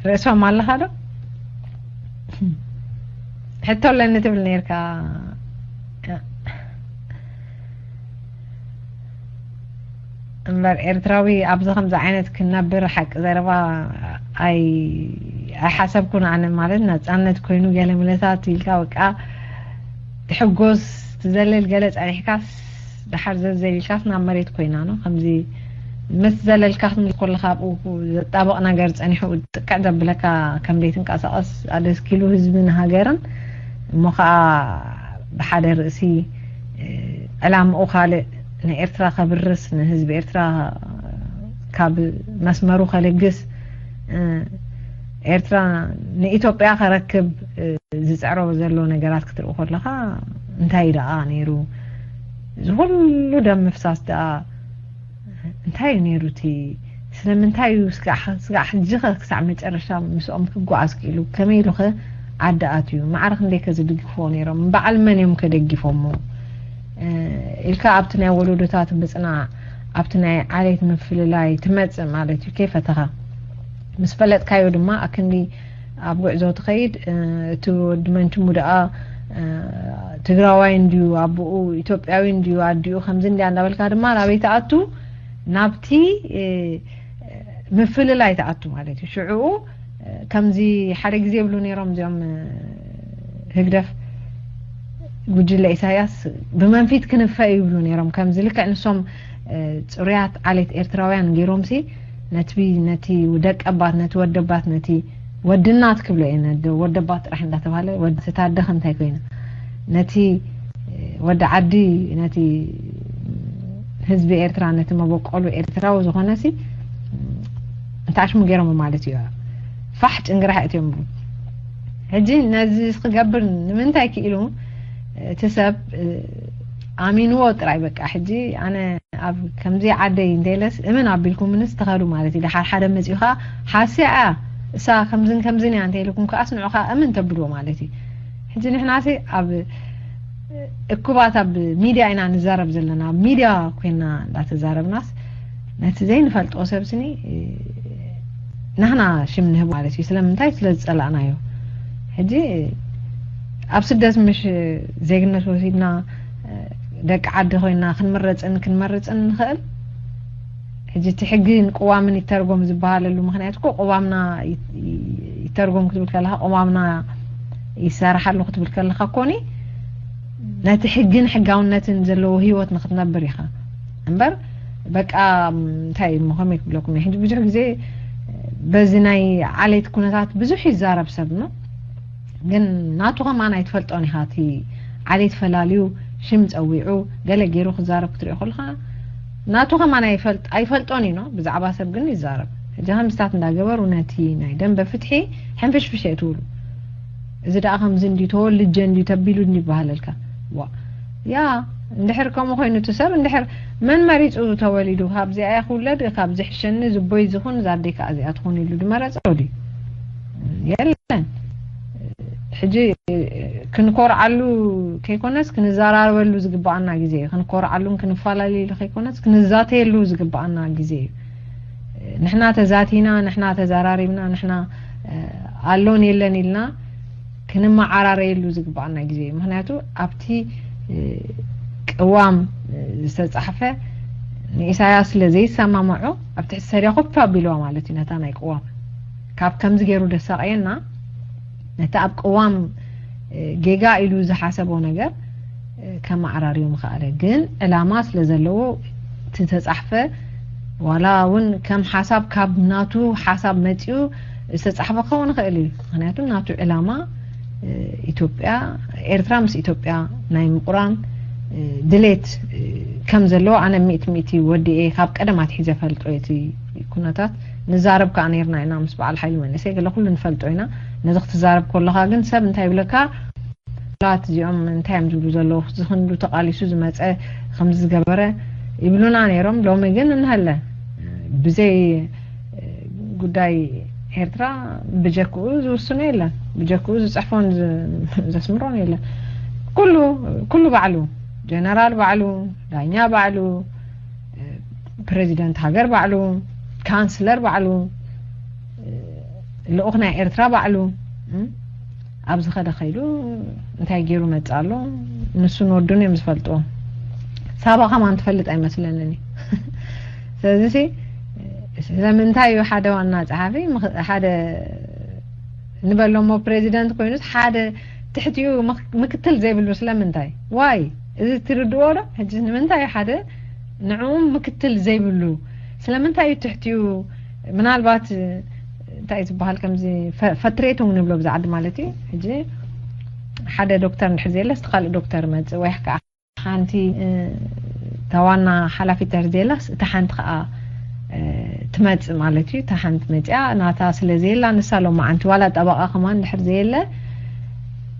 ርእሶም ኣለኻ ዶ? ሕቶ ኣለኒ ትብል ነርካ። እምበር ኤርትራዊ ኣብዚ ከምዚ ዓይነት ክነብር ሓቂ ዘረባ ኣይ ኣይሓሰብኩን ኣነ። ማለት ናጻነት ኮይኑ ገለ ምለታት ኢልካ በቃ ትሕጎስ ትዘለል ገለ ጸኒሕካስ ደሓር ዘዘሊልካስ ናብ መሬት ኮይና ነው። ከምዚ ምስ ዘለልካ ክትምልስ ከለኻ ኣብኡ ዘጣበቕ ነገር ጸኒሑ ጥቅዕ ዘብለካ ከም ዘይትንቀሳቐስ ኣደስኪሉ ህዝብን ሃገርን እሞ ከዓ ብሓደ ርእሲ ዕላምኡ ካልእ ንኤርትራ ከብርስ ንህዝቢ ኤርትራ ካብ መስመሩ ከልግስ ኤርትራ ንኢትዮጵያ ከረክብ ዝፅዕሮ ዘሎ ነገራት ክትርኢ ከለካ እንታይ ደኣ ነይሩ እዚ ኩሉ ደም ምፍሳስ ደኣ እንታይ እዩ ነይሩ እቲ ስለምንታይ እዩ ስጋዕ ስጋዕ ሕጂ ኸ ክሳዕ መጨረሻ ምስኦም ክጓዓዝ ክኢሉ ከመይ ኢሉ ኸ ዓዲ ኣትዩ ማዕረ ክንደይ ከ ዝድግፍዎ ነይሮም በዓል መን እዮም ከደጊፎሞ ኢልካ ኣብቲ ናይ ወለዶታት ምፅናዕ ኣብቲ ናይ ዓሌት ምፍልላይ ትመፅእ ማለት እዩ ከይፈተኻ ምስ ፈለጥካዮ ድማ ኣክንዲ ኣብ ጉዕዞ ትኸይድ እቲ ወዲ መንችሙ ደኣ ትግራዋይ እንድዩ ኣቦኡ ኢትዮጵያዊ እንድዩ ኣዲኡ ከምዚ እንድያ እንዳበልካ ድማ ናበይ ትኣቱ ናብቲ ምፍልላይ ትኣቱ ማለት እዩ ሽዕኡ ከምዚ ሓደ ግዜ ይብሉ ነይሮም እዚኦም ህግደፍ ጉጅለ ኢሳያስ ብመንፊት ክንፈ ይብሉ ነይሮም ከምዚ ልክዕ ንሶም ፅሩያት ዓሌት ኤርትራውያን ገይሮም ሲ ነቲ ነቲ ደቀባት ነቲ ወደባት ነቲ ወድናት ክብሎ እየ ወደባት ጥራሕ እንዳተባሃለ ወዲ ታደኸ እንታይ ኮይና ነቲ ወዲ ዓዲ ነቲ ህዝቢ ኤርትራ ነቲ መበቆሉ ኤርትራዊ ዝኾነ ሲ እንታይ ሽሙ ገይሮም ማለት እዩ ፋሕ ጭንግራሕ እትዮም ሕጂ ነዚ ክገብር ንምንታይ ክኢሉ እቲ ሰብ ኣሚንዎ ጥራይ በቃ ሕጂ ኣነ ኣብ ከምዚ ዓደይ እንተይለስ እምን ኣቢልኩምንስ ተኸዱ ማለት እዩ። ደሓር ሓደ መፂኡ ከዓ ሓስያ እያ እሳ ከምዝን ከምዝን እያ እንተይልኩም ከዓስ ንዑ ከዓ እምን ተብልዎ ማለት እዩ። ሕጂ ንሕናሲ ኣብ እኩባት ኣብ ሚድያ ኢና ንዛረብ ዘለና። ኣብ ሚድያ ኮይና እንዳተዛረብናስ ነቲ ዘይንፈልጦ ሰብ ስኒ ናህና ሽም ንህብ ማለት እዩ። ስለምንታይ ስለ ዝፀላእናዮ። ሕጂ ኣብ ስደት ምሽ ዜግነት ወሲድና ደቂ ዓዲ ኮይና ክንምረፅን ክንመርፅን ንኽእል ሕጂ እቲ ሕግን ቅዋምን ይተርጎም ዝበሃለሉ ምክንያት እኮ ቅዋምና ይተርጎም ክትብል ከለካ ቅዋምና ይሰርሓሉ ክትብል ከለካ ኮኒ ነቲ ሕግን ሕጋውነትን ዘለዎ ህይወት ንክትነብር ኢካ እምበር በቃ እንታይ እሞ ከመይ ክብለኩም ሕጂ ብዙሕ ግዜ በዚ ናይ ዓሌት ኩነታት ብዙሕ ይዛረብ ሰብ ነው ግን ናቱ ከማን ኣይትፈልጦን ኢኻ እቲ ዓሌት ፈላልዩ ሽም ጸዊዑ ገለ ገይሩ ክዛረብ ክትሪኦ ከለኻ ናቱ ከማን ኣይፈልጥ ኣይፈልጦን እዩ ብዛዕባ ሰብ ግን ይዛረብ ሕጂ ከምስታት እንዳገበሩ ነቲ ናይ ደንበ ፍትሒ ሕንፍሽፍሽ እየ ትብሉ እዚ ደኣ ከምዚ እንዲ ተወልጀ እንዲ ተቢሉ እንዲ ይበሃለልካ ዋ ያ እንድሕር ከምኡ ኮይኑ እቲ ሰብ እንድሕር መን መሪፁ ተወሊዱ ካብዚኣ እያ ክውለድ ካብዚ ሕሸኒ ዝቦይ ዝኹን ዛደይ ከዓ እዚኣ ትኹን ኢሉ ድመረፀ ድዩ የለን ሕጂ ክንኮርዓሉ ከይኮነስ ክንዘራረበሉ ዝግባኣና ግዜ እዩ ክንኮርዓሉን ክንፈላለየሉ ከይኮነስ ክንዛተየሉ ዝግባኣና ግዜ እዩ ንሕና ተዛቲና ንሕና ተዘራሪብና ንሕና ኣሎን የለን ኢልና ክንመዓራረየሉ ዝግባኣና ግዜ እዩ ምክንያቱ ኣብቲ ቅዋም ዝተፃሕፈ ንኢሳያስ ስለ ዘይሰማምዖ ኣብ ትሕቲ ሰድያ ኮፍ ኣቢልዋ ማለት እዩ ነታ ናይ ቅዋም ካብ ከምዚ ገይሩ ደሳቀየና ነቲ ኣብ ቅዋም ጌጋ ኢሉ ዝሓሰቦ ነገር ከመዓራርዮ ምኽኣለ ግን ዕላማ ስለ ዘለዎ እቲ ተፃሕፈ ዋላ እውን ከም ሓሳብ ካብ ናቱ ሓሳብ መፂኡ ዝተፃሕፈ ክኸውን ይኽእል እዩ ምክንያቱ ናቱ ዕላማ ኢትዮጵያ ኤርትራ ምስ ኢትዮጵያ ናይ ምቁራን ድሌት ከም ዘለዎ ኣነ ሚእቲ ሚእቲ ወዲኤ ካብ ቀደም ኣትሒዘ ፈልጦ እቲ ኩነታት ንዛረብ ከዓ ነርና ኢና ምስ በዓል ሓይሊ መንእሰይ ገለ ኩሉ ንፈልጦ ኢና ነዚ ክትዛረብ ከለካ ግን ሰብ እንታይ ይብለካ ላት እዚኦም እንታይ እዮም ዝብሉ ዘለዉ ዝክንዱ ተቃሊሱ ዝመፀ ከምዚ ዝገበረ ይብሉና ነይሮም ሎሚ ግን እንሀለ ብዘይ ጉዳይ ኤርትራ ብጀክኡ ዝውስኖ የለን ብጀክኡ ዝፅሕፎን ዘስምሮን የለን ኩሉ ኩሉ ባዕሉ ጀነራል ባዕሉ ዳኛ ባዕሉ ፕሬዚደንት ሃገር ባዕሉ ካንስለር ባዕሉ ልኡኽ ናይ ኤርትራ ባዕሉ ኣብ ዝኸደ ከይዱ እንታይ ገይሩ መጽእ ኣሎ? ንሱን ወዱን እዮም ዝፈልጥዎ። ሳባ ከማን ትፈልጥ ኣይመስለንን እዩ። ስለዚ ስለምንታይ እዩ ሓደ ዋና ጸሓፊ ሓደ ንበሎ እሞ ፕሬዚደንት ኮይኑስ ሓደ ትሕቲኡ ምክትል ዘይብሉ? ስለምንታይ ዋይ? እዚ ትርድዎ ዶ? ሕጂ ንምንታይ ሓደ ንዕኡ ምክትል ዘይብሉ? ስለምንታይ እዩ ትሕቲኡ ምናልባት እንታይ ዝበሃል ከምዚ ፈትሬቱንግ ንብሎ ብዛዕዲ ማለት እዩ። ሕጂ ሓደ ዶክተር እንድሕር ዘየለ ስቲ ካልእ ዶክተር መጽእ ወይ ከዓ ሓንቲ ተዋና ሓላፊት እንድሕር ዘየላስ እታ ሓንቲ ከዓ ትመጽእ ማለት እዩ። እታ ሓንቲ መጽያ ናታ ስለ ዘየላ ንሳ ሎማዓንቲ ዋላ ጠበቃ ከማን እንድሕር ዘየለ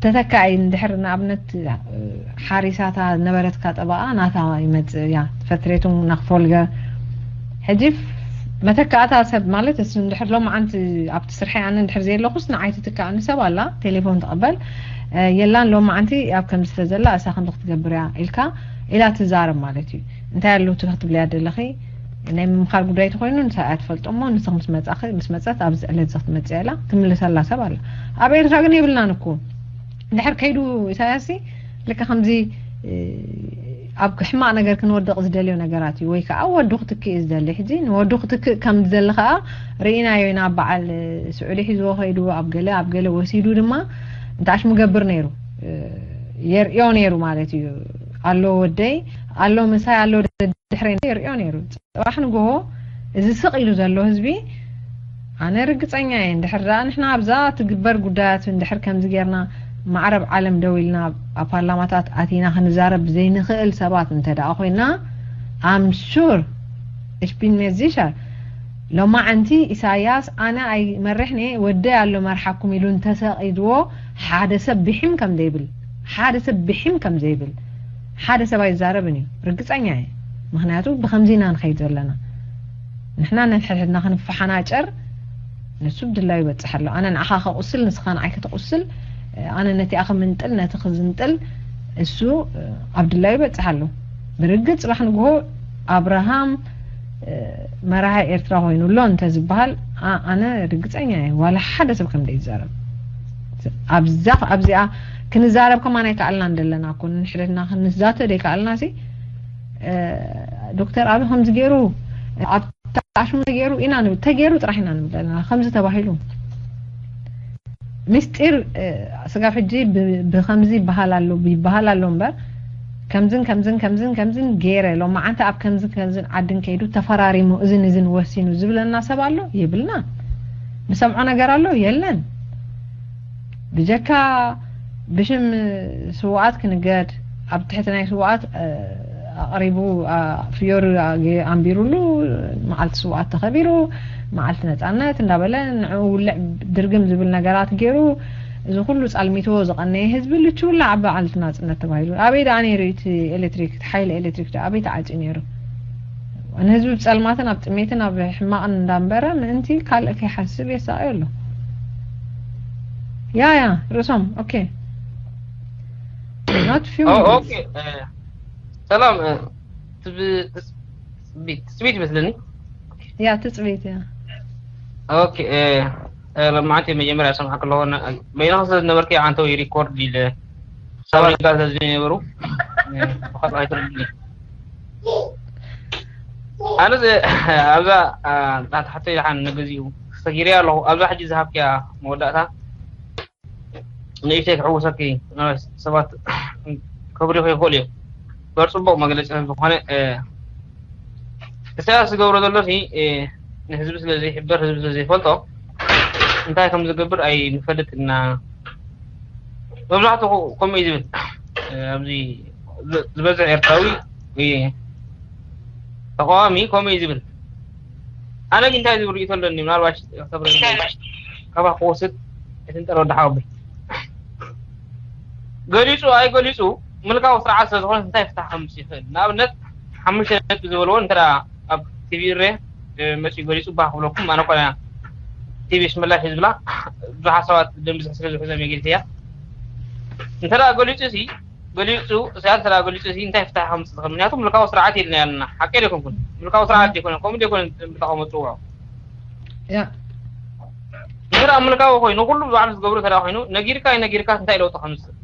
ተተካኢ እንድሕር ንኣብነት ሓሪሳታ ነበረትካ ጠበቃ ናታ ይመጽእ እያ ፈትሬቱንግ ናክፎልገር። ሕጂ መተካእታ ሰብ ማለት እሱ እንድሕር ሎማዓንቲ ኣብቲ ስርሐይ ኣነ እንድሕር ዘየለኹስ ንዓይ ትትካእኒ ሰብ ኣላ ቴሌፎን ትቕበል የላን ሎማዓንቲ ኣብ ከምዚ ስለ ዘላ እሳ ክንዲ ክትገብር እያ ኢልካ ኢላ ትዛረብ ማለት እዩ። እንታይ ኣሎ ትብኽ ትብልያ ዘለኺ ናይ ምምኻር ጉዳይ ተኮይኑ ንሳ እያ ትፈልጦ እሞ ንስኽ ምስ መጻኺ ምስ መጸት ኣብዚ ዕለት እዚ ክትመጽእ እያ ኢላ ትምልሰላ ሰብ ኣላ። ኣብ ኤርትራ ግን የብልናን እኮ። እንድሕር ከይዱ ኢሳያስ ልካ ከምዚ ኣብ ሕማቕ ነገር ክንወድቕ ዝደልዮ ነገራት እዩ ወይ ከዓ ወዱ ክትክእ እዩ ዝደሊ። ሕጂ ንወዱ ክትክእ ከም ዝደሊ ከዓ ርኢናዮ ኢና። በዓል ስዑዲ ሒዝዎ ከይዱ ኣብ ገለ ኣብ ገለ ወሲዱ ድማ እንታሽ ምገብር ነይሩ የርእዮ ነይሩ ማለት እዩ። ኣሎ ወደይ ኣሎ ምሳይ ኣሎ ድሕረ የርእዮ ነይሩ። ጽባሕ ንግሆ እዚ ስቕ ኢሉ ዘሎ ህዝቢ ኣነ ርግጸኛ እየ እንድሕር ደኣ ንሕና ኣብዛ ትግበር ጉዳያት እንድሕር ከምዚ ጌርና ማዕረብ ዓለም ደው ኢልና ኣብ ፓርላማታት ኣቲና ክንዛረብ ዘይንኽእል ሰባት እንተ ደኣ ኮይና ኣም ሹር እሽፒን ሜዚሻ ሎማዓንቲ ኢሳያስ ኣነ ኣይመርሕን እየ ወደይ ኣሎ መርሓኩም ኢሉ እንተሰቒድዎ ሓደ ሰብ ብሒም ከም ዘይብል ሓደ ሰብ ብሒም ከም ዘይብል ሓደ ሰብ ኣይዛረብን እዩ ርግጸኛ እየ። ምክንያቱ ብከምዚ ኢና ንኸይድ ዘለና። ንሕና ነንሕድሕድና ክንፈሓናጨር ንሱ ብድላዩ ይበጽሕ ኣሎ። ኣነ ንዓኻ ከቑስል ንስኻ ንዓይ ከተቑስል ኣነ ነቲኣ ክምንጥል ነቲ ክዝንጥል እሱ ኣብ ድላዩ ይበጽሕ ኣሎ። ብርግጽ ጽባሕ ንግሆ ኣብርሃም መራሒ ኤርትራ ኮይኑ ኣሎ እንተ ዝበሃል ኣነ ርግጸኛ እየ ዋላ ሓደ ሰብ ከም ዘይዛረብ ኣብዛ ኣብዚኣ ክንዛረብ ከማን ኣይከኣልናን ዘለና እኮ ንሕድሕድና ክንዛተ ዘይከኣልና ሲ ዶክተር ኣቢ ከምዚ ገይሩ ኣብ ተዓሽሙ ተገይሩ ኢና ንብል ተገይሩ ጥራሕ ኢና ንብል ዘለና ከምዚ ተባሂሉ ምስጢር ስጋብ ሕጂ ብከምዚ ይበሃል ኣሎ ይበሃል ኣሎ እምበር ከምዝን ከምዝን ከምዝን ከምዝን ገይረ ሎማዓንቲ ኣብ ከምዝን ከምዝን ዓድን ከይዱ ተፈራሪሙ እዝን እዝን ወሲኑ ዝብለና ሰብ ኣሎ የብልና ንሰምዖ ነገር ኣሎ የለን ብጀካ ብሽም ስውኣት ክንገድ ኣብ ትሕቲ ናይ ስውኣት ኣቕሪቡ ፍዮሪ ኣንቢሩሉ መዓልቲ ስውኣት ተኸቢሩ መዓልቲ ነፃነት እንዳበለ ንዕኡ ውልዕ ድርግም ዝብል ነገራት ገይሩ እዚ ኩሉ ፃልሚትዎ ዝቐነየ ህዝቢ ልችውላ ኣብ በዓልቲ ናፅነት ተባሂሉ ኣበይ ደኣ ነይሩ እቲ ኤሌክትሪክ እቲ ሓይሊ ኤሌክትሪክ ደኣ ኣበይ ተዓፅዩ ነይሩ ንህዝቢ ብፀልማትን ኣብ ጥሜትን ኣብ ሕማቕን እንዳንበረ ምእንቲ ካልእ ከይሓስብ የሳቕዮ ኣሎ ያ ያ ርእሶም okay not few okay ሰላም ትጽቢት ትጽቢት ይመስለኒ ያ ትጽቢት ያ okay ለማዓንቲ መጀመርያ ሰምሓ ከለኹ በይንኻ ስለ ዝነበርኪ ዓንተው ሪኮርድ ኢለ ሳብሪጋ ተዝነበሩ ብኸልእ ኣይትረድኒ ኣነ ኣብዛ ናታ ሕቶ ይሓን ንግዚኡ ሰጊረ ኣለኹ ኣብዛ ሕጂ ዝሃብክያ መወዳእታ ንእሽተይ ክሕውሰኪ ሰባት ከብሪኹ ይኽእሉ እዮም በር ፅቡቅ መግለፂ ዝኾነ ኢሳያስ ዝገብሮ ዘሎ ንህዝቢ ስለ ዘይሕበር ህዝቢ ስለ ዘይፈልጦ እንታይ ከም ዝገብር ኣይንፈልጥ እና መብዛሕትኡ ከምኡ እዩ ዝብል ኣብዚ ዝበዝሕ ኤርትራዊ ተቃዋሚ ከምኡ እዩ ዝብል ኣነ ግን እንታይ ዝብል ርእይቶ ኣለኒ ምናልባሽ ተብረ ካባ ክወስድ እቲ ንጠረ ወዲ ሓወቦይ ገሊጹ ኣይገሊጹ ምልካዊ ስርዓት ስለ ዝኾነ እንታይ ፍታሕ ከምስ ይኽእል ንኣብነት ሓሙሽተ ነጥቢ ዝበልዎ እንተ ኣብ ቲቪ ሬ መፂኡ ገሊጹ ባህ ክብለኩም ኣነ ኮነ ቲቪ ሽመላሽ ዝብላ ብዙሓት ሰባት ደንቢ ስለ ዝሕዞም የገልት እያ እንተ ገሊጹ ሲ ገሊጹ እሳያስ ተራ ገሊጹ ሲ እንታይ ፍታሕ ከም ዝኽእል ምክንያቱ ምልካዊ ስርዓት ኢልና ያለና ሓቂ ደይኮንኩን ምልካዊ ስርዓት ደይኮነ ከምኡ ደይኮነ ብተቐመ ጽውዖ ያ ገይር ኣምልካዊ ኮይኑ ኩሉ ብዛዕባ ዝገብሮ ተዳ ኮይኑ ነጊርካ ኣይነጊርካ እንታይ ለውጢ ከምዝእ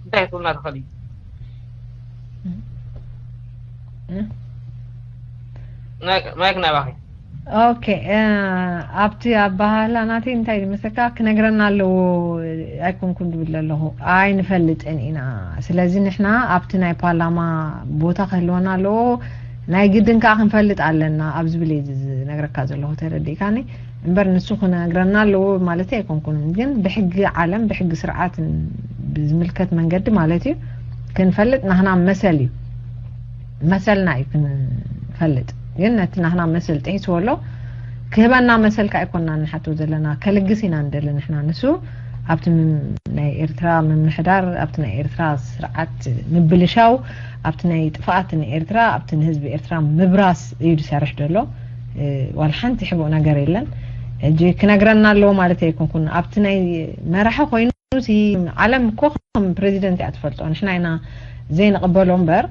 እንታይ ትብልና ትኽእል እዩ። ማይክ ናይ ባኺ። ኦኬ። ኣብቲ ኣባሃህላ ናተይ እንታይ ዝመስለካ ክነግረና ኣለዎ ኣይኮንኩን ዝብል ኣለኹ። ኣይንፈልጥን ኢና። ስለዚ ንሕና ኣብቲ ናይ ፓርላማ ቦታ ክህልወና ኣለዎ፣ ናይ ግድን ከዓ ክንፈልጥ ኣለና ኣብ ዝብል እየ ዝነግረካ ዘለኹ። ተረዲእካኒ? እምበር ንሱ ክነግረና ኣለዎ ማለት ኣይኮንኩን፣ ግን ብሕጊ ዓለም ብሕጊ ስርዓት ብዝምልከት መንገዲ ማለት እዩ ክንፈልጥ ናህና መሰል እዩ መሰልና እዩ ክንፈልጥ። ግን ነቲ ናህና መሰል ጥሒስዎ ኣሎ ክህበና መሰል ከዓ ኣይኮንና ንሓቶ ዘለና፣ ከልግስ ኢና ንደሊ ንሕና። ንሱ ኣብቲ ናይ ኤርትራ ምምሕዳር፣ ኣብቲ ናይ ኤርትራ ስርዓት ምብልሻው፣ ኣብቲ ናይ ጥፍኣት ንኤርትራ፣ ኣብቲ ንህዝቢ ኤርትራ ምብራስ እዩ ዝሰርሕ ዘሎ። ዋላ ሓንቲ ሕቡእ ነገር የለን። ሕጂ ክነግረና ኣለዎ ማለት ኣይኮንኩን። ኣብቲ ናይ መራሒ ኮይኑ ሲ ዓለም እኮ ከም ፕሬዚደንት እያ ትፈልጦ። ንሕና ኢና ዘይንቕበሎ እምበር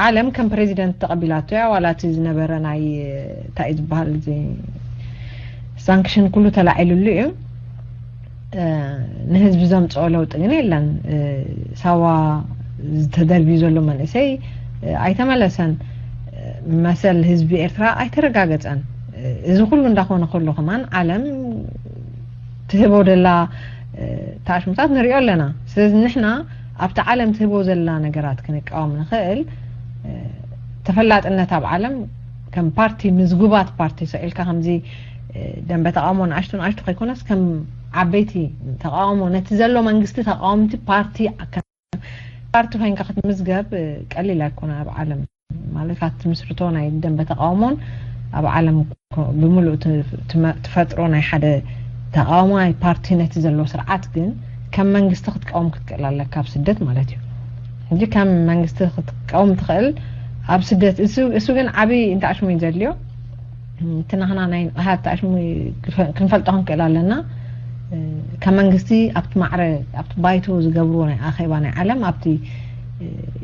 ዓለም ከም ፕሬዚደንት ተቐቢላቶ እያ። ዋላ እቲ ዝነበረ ናይ እንታይ እዩ ዝበሃል ሳንክሽን ኩሉ ተላዒሉሉ እዩ። ንህዝቢ ዘምፅኦ ለውጢ ግን የለን። ሳዋ ዝተደርብዩ ዘሎ መንእሰይ ኣይተመለሰን። መሰል ህዝቢ ኤርትራ ኣይተረጋገፀን። እዚ ኩሉ እንዳኾነ ከሎ ከማን ዓለም ትህቦ ደላ ተኣሽሙታት ንሪኦ ኣለና። ስለዚ ንሕና ኣብቲ ዓለም ትህቦ ዘላ ነገራት ክንቃወም ንኽእል ተፈላጥነት ኣብ ዓለም ከም ፓርቲ ምዝጉባት ፓርቲ ሰኢልካ ከምዚ ደንበ ተቃውሞ ንኣሽቱ ንኣሽቱ ከይኮነስ ከም ዓበይቲ ተቃውሞ ነቲ ዘሎ መንግስቲ ተቃወምቲ ፓርቲ ፓርቲ ኮይንካ ክትምዝገብ ቀሊል ኣይኮነ ኣብ ዓለም ማለት ኣቲ ምስርቶ ናይ ደንበ ተቃውሞን ኣብ ዓለም ብምሉእ ትፈጥሮ ናይ ሓደ ተቃውማይ ፓርቲ ነቲ ዘሎ ስርዓት ግን ከም መንግስቲ ክትቃወም ክትክእል ኣለካ ኣብ ስደት ማለት እዩ። ሕጂ ከም መንግስቲ ክትቃወም ትኽእል ኣብ ስደት እሱ ግን ዓብይ እንተኣሽሙ እዩ ዘድልዮ። እቲ ናህና ናይ ንቕሃት ተኣሽሙ ክንፈልጦ ክንክእል ኣለና። ከም መንግስቲ ኣብቲ ማዕረ ኣብቲ ባይቶ ዝገብርዎ ናይ ኣኼባ ናይ ዓለም ኣብቲ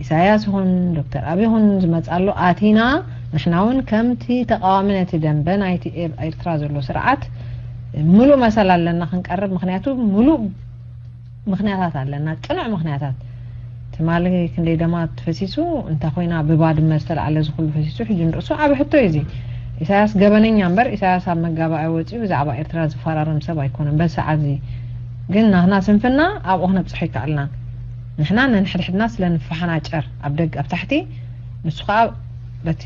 ኢሳያስ ይኹን ዶክተር ኣብ ይኹን ዝመፅኣሉ ኣቲና ንሕና እውን ከምቲ ተቃዋሚ ነቲ ደንበ ናይቲ ኤርትራ ዘሎ ስርዓት ሙሉእ መሰል ኣለና ክንቀርብ። ምክንያቱ ሙሉእ ምክንያታት ኣለና፣ ቅኑዕ ምክንያታት። ትማሊ ክንደይ ደማ ተፈሲሱ እንተ ኮይና ብባድመ ዝተላዓለ ዝኩሉ ፈሲሱ ሕጂ ንርእሱ ዓቢ ሕቶ እዩ እዚ። ኢሳያስ ገበነኛ እምበር ኢሳያስ ኣብ መጋባእያ ወጺኡ ብዛዕባ ኤርትራ ዝፈራረም ሰብ ኣይኮነን። በዚ ሰዓት እዚ ግን ናህና ስንፍና ኣብኡ ክነብጽሖ ኣይከኣልናን። ንሕና ነንሕድሕድና ስለ ንፈሓናጨር ኣብ ደግ ኣብ ታሕቲ ንሱ ከኣ በቲ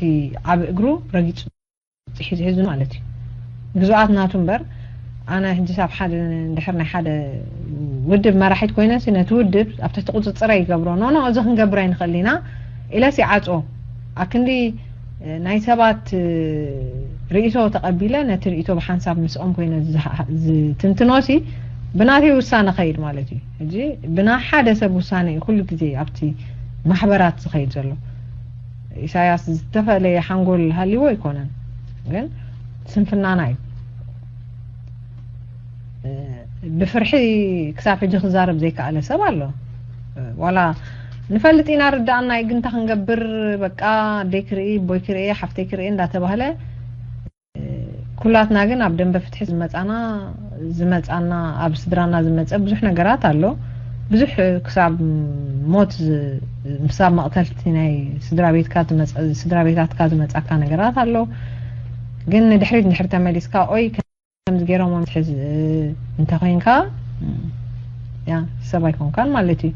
ዓቢ እግሩ ረጊጹ ሒዙ ሒዙ ማለት እዩ። ግዙኣት ናቱ እምበር ኣነ ሕጂ ሳብ ሓደ ድሕር ናይ ሓደ ውድብ መራሒት ኮይነ ሲ ነቲ ውድብ ኣብ ትሕቲ ቁፅፅረ ይገብሮ ኖ ኖ እዚ ክንገብር ኣይንኽእል ኢና ኢለስ ይዓፅዎ ኣክንዲ ናይ ሰባት ርእይቶ ተቐቢለ ነቲ ርእይቶ ብሓንሳብ ምስኦም ኮይነ ዝትንትኖ ሲ ብናተይ ውሳነ ኸይድ ማለት እዩ። ሕጂ ብና ሓደ ሰብ ውሳነ እዩ ኩሉ ግዜ ኣብቲ ማሕበራት ዝኸይድ ዘሎ። ኢሳያስ ዝተፈለየ ሓንጎል ሃልይዎ ኣይኮነን ግን ስንፍናና እዩ። ብፍርሒ ክሳብ ሕጂ ክዛረብ ዘይከኣለ ሰብ ኣሎ። ዋላ ንፈልጥ ኢና ርዳኣና እዩ ግን እንታይ ክንገብር በቃ ኣደይ ክርኢ ኣቦይ ክርኢ ሓፍተይ ክርኢ እንዳተባህለ ኩላትና ግን ኣብ ደንበ ፍትሒ ዝመጻና ዝመጻና ኣብ ስድራና ዝመጸ ብዙሕ ነገራት ኣሎ። ብዙሕ ክሳብ ሞት ክሳብ መቕተልቲ ናይ ስድራ ቤትካ ዝመጸ ስድራ ቤታትካ ዝመጻካ ነገራት ኣሎ። ግን ንድሕሪት ንድሕሪ ተመሊስካ ኦይ ከምዚ ገይሮም ምትሕዝ እንተ ኮይንካ ያ ሰብ ኣይኮንካን ማለት እዩ።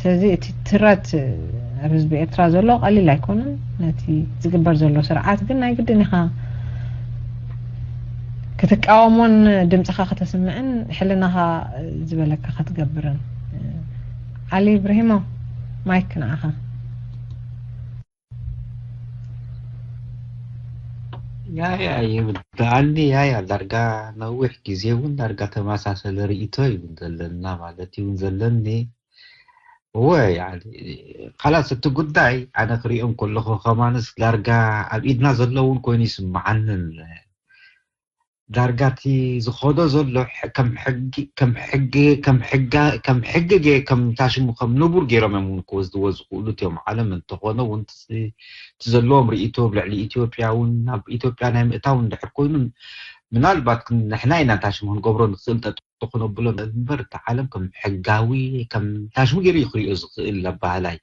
ስለዚ እቲ ትረት ኣብ ህዝቢ ኤርትራ ዘሎ ቀሊል ኣይኮነን። ነቲ ዝግበር ዘሎ ስርዓት ግን ናይ ግድን ኢኻ ክትቃወሞን ድምፅኻ ከተስምዕን ሕልናኻ ዝበለካ ክትገብርን። ዓሊ ኢብራሂሞ ማይክ ንዓኻ። ያያ ይብልኣኒ ያያ ዳርጋ ነዊሕ ግዜ እውን ዳርጋ ተመሳሰለ ርእይቶ ይብን ዘለና ማለት ይውን ዘለኒ። እወ ያኒ ካላስ እቲ ጉዳይ ኣነ ክሪኦም ከለኹ ከማንስ ዳርጋ ኣብ ኢድና ዘለውን ኮይኑ ይስምዓንን ዳርጋ እቲ ዝኸዶ ዘሎ ከም ሕጊ ከም ሕጊ ከም ሕጋ ከም ሕጊ ገ ከም ታሽሙ ከም ንቡር ገይሮም እዮም እውን ክወስድዎ ዝኽእሉ እቲኦም ዓለም እንተኾነ እውን እቲ ዘለዎም ርእይቶ ኣብ ልዕሊ ኢትዮጵያ እውን ናብ ኢትዮጵያ ናይ ምእታው እንድሕር ኮይኑ ምናልባት ንሕና ኢና ታሽሙ ክንገብሮ ንኽእል ጠጥቶ ክነብሎ እምበር፣ እቲ ዓለም ከም ሕጋዊ፣ ከም ታሽሙ ገይሩ እዩ ክሪኦ ዝኽእል ኣባህላይ።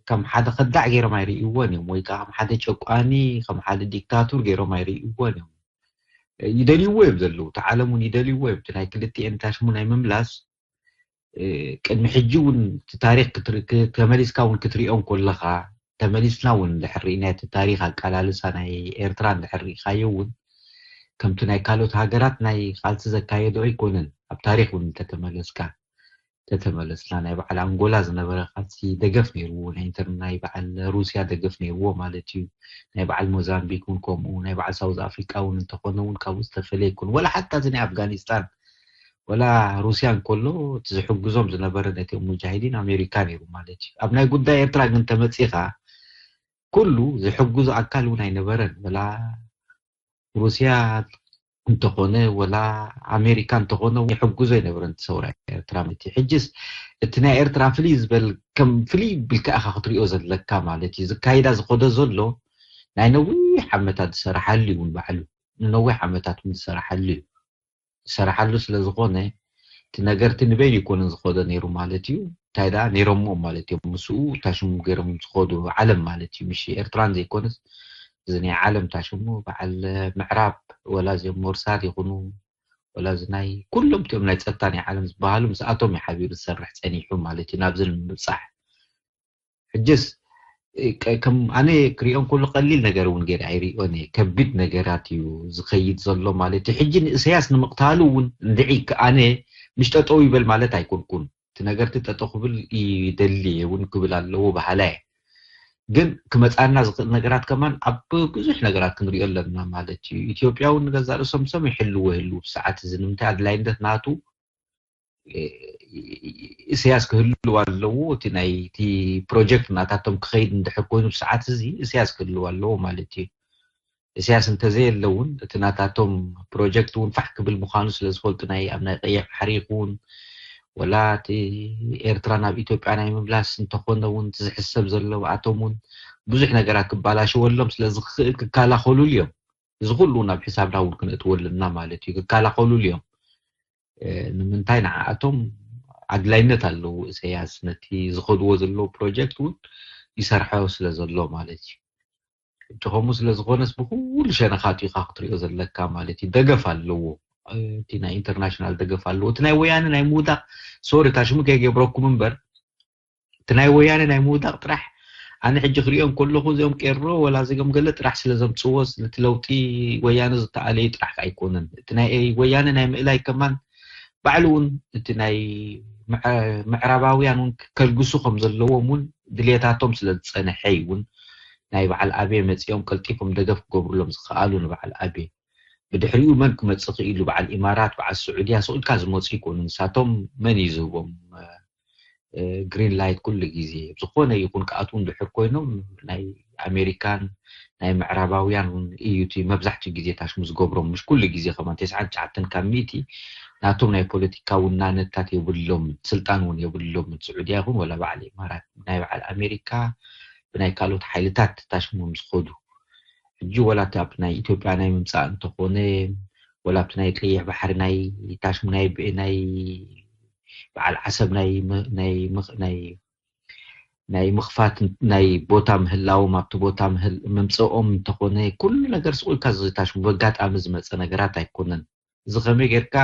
ከም ሓደ ከዳዕ ገይሮም ኣይርእይዎን እዮም፣ ወይ ከዓ ከም ሓደ ጨቋኒ፣ ከም ሓደ ዲክታቱር ገይሮም ኣይርእይዎን እዮም። ይደልይዎ እዮም ዘለዉ፣ እቲ ዓለም እውን ይደልይዎ እዮም። እቲ ናይ ክልቲኤን ታሽሙ ናይ ምምላስ ቅድሚ ሕጂ እውን እቲ ታሪክ ተመሊስካ እውን ክትሪኦ እንኮለኻ፣ ተመሊስና እውን እንድሕር ርኢና እቲ ታሪክ ኣቃላልሳ ናይ ኤርትራ እንድሕር ርኢኻዮ እውን ከምቲ ናይ ካልኦት ሃገራት ናይ ቃልሲ ዘካየዶ ኣይኮነን። ኣብ ታሪክ እውን እንተተመለስካ ተተመለስና ናይ በዓል ኣንጎላ ዝነበረ ቃልሲ ደገፍ ነይርዎ፣ ናይ ኢንተር ናይ በዓል ሩስያ ደገፍ ነይርዎ ማለት እዩ። ናይ በዓል ሞዛምቢክ እውን ከምኡ፣ ናይ በዓል ሳውዝ ኣፍሪካ እውን እንተኾነ እውን ካብኡ ዝተፈለየ ኣይኮነ። ወላ ሓታ እዚ ናይ ኣፍጋኒስታን ወላ ሩስያ እንከሎ እቲ ዝሕግዞም ዝነበረ ነቲኦም ሙጃሂዲን ኣሜሪካ ነይሩ ማለት እዩ። ኣብ ናይ ጉዳይ ኤርትራ ግን ተመፂኻ ኩሉ ዝሕግዞ ኣካል እውን ኣይነበረን። ወላ ሩስያ እንተኾነ ወላ ኣሜሪካ እንተኾነ ይሕግዞ ኣይነበረን እቲ ሰውራ ኤርትራ ማለት እዩ። ሕጅስ እቲ ናይ ኤርትራ ፍልይ ዝበል ከም ፍልይ ብልካ ኢኻ ክትሪኦ ዘለካ ማለት እዩ። ዝካይዳ ዝኸዶ ዘሎ ናይ ነዊሕ ዓመታት ዝሰራሓሉ እውን ባዕሉ ንነዊሕ ዓመታት እውን ዝሰራሓሉ እዩ። ዝሰራሓሉ ስለ ዝኾነ እቲ ነገርቲ ንበይኑ ይኮንን ዝኸዶ ነይሩ ማለት እዩ። እንታይ ደኣ ነይሮሞ ማለት እዮም ምስኡ ታሽሙ ገይሮም ዝኸዱ ዓለም ማለት እዩ። ምሽ ኤርትራን ዘይኮነስ እዚ ናይ ዓለም ታሽሙ በዓል ምዕራብ ወላ እዚኦም ሞርሳድ ይኹኑ ወላ እዚ ናይ ኩሎም እቲኦም ናይ ጸጥታ ናይ ዓለም ዝበሃሉ ምስኣቶም እዩ ሓቢሩ ዝሰርሕ ጸኒሑ ማለት እዩ ናብዚ ንምብጻሕ። ሕጅስ ከም ኣነ ክሪኦ እንከሎ ቀሊል ነገር እውን ገይረ ኣይሪኦን እየ። ከቢድ ነገራት እዩ ዝኸይድ ዘሎ ማለት እዩ። ሕጂ ንእሰያስ ንምቕታሉ እውን እንድዒ ኣነ ምሽ ጠጠው ይበል ማለት ኣይኮንኩን። እቲ ነገርቲ ጠጠው ክብል ይደሊ እውን ክብል ኣለዎ በሃላ እየ። ግን ክመፃና ዝኽእል ነገራት ከማን ኣብ ብዙሕ ነገራት ክንሪኦ ኣለና ማለት እዩ። ኢትዮጵያ እውን ንገዛእ ርእሶም ሰም ይሕልዎ ይህልው ብሰዓት እዚ ንምንታይ ኣድላይነት ናቱ ኢሳያስ ክህልው ኣለዎ። እቲ ናይ እቲ ፕሮጀክት ናታቶም ክኸይድ እንድሕር ኮይኑ ብሰዓት እዚ ኢሳያስ ክህልው ኣለዎ ማለት እዩ። ኢሳያስ እንተዘየለ እውን እቲ ናታቶም ፕሮጀክት እውን ፋሕ ክብል ምዃኑ ስለ ዝፈልጡ ናይ ኣብ ናይ ቀይሕ ባሕሪ ይኹን ወላ እቲ ኤርትራ ናብ ኢትዮጵያ ናይ ምምላስ እንተኾነ እውን እቲ ዝሕሰብ ዘሎ ብኣቶም እውን ብዙሕ ነገራት ክባላሸወሎም ስለ ዝኽእል ክከላኸሉሉ እዮም። እዚ ኩሉ ናብ ሕሳብና እውን ክነእትወሉ ኣለና ማለት እዩ። ክከላኸሉሉ እዮም። ንምንታይ ንዓኣቶም ኣድላይነት ኣለዎ። ኢሳያስ ነቲ ዝኸድዎ ዘለዉ ፕሮጀክት እውን ይሰርሖ ስለ ዘሎ ማለት እዩ። ከምኡ ስለ ዝኾነስ ብኩሉ ሸነኻቱ ኢኻ ክትሪኦ ዘለካ ማለት እዩ። ደገፍ ኣለዎ፣ እቲ ናይ ኢንተርናሽናል ደገፍ ኣለዎ። እቲ ናይ ወያነ ናይ ምውዳቕ ሶሪ ታሽሙ ከይገብረኩም እምበር እቲ ናይ ወያነ ናይ ምውዳቕ ጥራሕ ኣነ ሕጂ ክሪኦ እንከለኹ እዚኦም ቄሮ ወላ እዚኦም ገለ ጥራሕ ስለ ዘምፅዎ ነቲ ለውጢ ወያነ ዝተኣለዩ ጥራሕ ኣይኮነን። እቲ ናይ ወያነ ናይ ምእላይ ከማን ባዕሉ እውን እቲ ናይ ምዕራባውያን እውን ከልግሱ ከም ዘለዎም እውን ድልየታቶም ስለ ዝፀንሐ እዩ እውን ናይ በዓል ኣቤ መፂኦም ቀልጢፎም ደገፍ ክገብሩሎም ዝኸኣሉ ንበዓል ኣቤ። ብድሕሪኡ መን ክመፅእ ክኢሉ በዓል ኢማራት በዓል ስዑድያ ስቕ ኢልካ ዝመፁ ይኮኑ። ንሳቶም መን እዩ ዝህቦም ግሪን ላይት ኩሉ ግዜ ዝኾነ ይኹን ክኣትዉ እንድሕር ኮይኖም ናይ ኣሜሪካን ናይ ምዕራባውያን እውን እዩ እቲ መብዛሕትኡ ግዜ ታሽሙ ዝገብሮም። ምሽ ኩሉ ግዜ ከማን ተስዓን ትሽዓተን ካብ ሚእቲ ናቶም ናይ ፖለቲካ ውናነታት የብሎም፣ ስልጣን እውን የብሎም። ስዑድያ ይኹን ወላ በዓል ኢማራት ናይ በዓል ኣሜሪካ ብናይ ካልኦት ሓይልታት ታሽሞም ዝኸዱ ሕጂ ወላ ኣብ ናይ ኢትዮጵያ ናይ ምምፃእ እንተኾነ ወላ ኣብቲ ናይ ቀይሕ ባሕሪ ናይ ታሽሙ ናይ በዓል ዓሰብ ናይ ናይ ምኽፋት ናይ ቦታ ምህላዎም ኣብቲ ቦታ ምምፅኦም እንተኾነ ኩሉ ነገር ስቕ ኢልካ ዝታሽሙ በጋጣሚ ዝመፀ ነገራት ኣይኮነን። እዚ ከመይ ጌርካ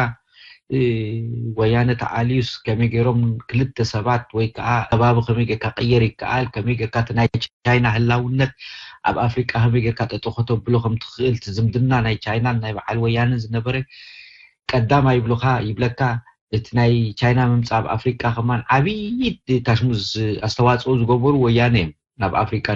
ወያነ ተኣልዩስ ከመይ ገይሮም ክልተ ሰባት ወይ ከዓ ከባቢ ከመይ ጌርካ ቀየር ይከኣል፣ ከመይ ጌርካ እቲ ናይ ቻይና ህላውነት ኣብ ኣፍሪቃ ከመይ ጌርካ ጠጠው ከተብሎ ከም ትኽእል፣ እቲ ዝምድና ናይ ቻይናን ናይ በዓል ወያነን ዝነበረ ቀዳማይ ይብሉኻ ይብለካ። እቲ ናይ ቻይና ምምፃእ ኣብ ኣፍሪቃ ከማን ዓብዪ ታሽሙ ኣስተዋፅኦ ዝገበሩ ወያነ እዮም። ናብ ኣፍሪቃ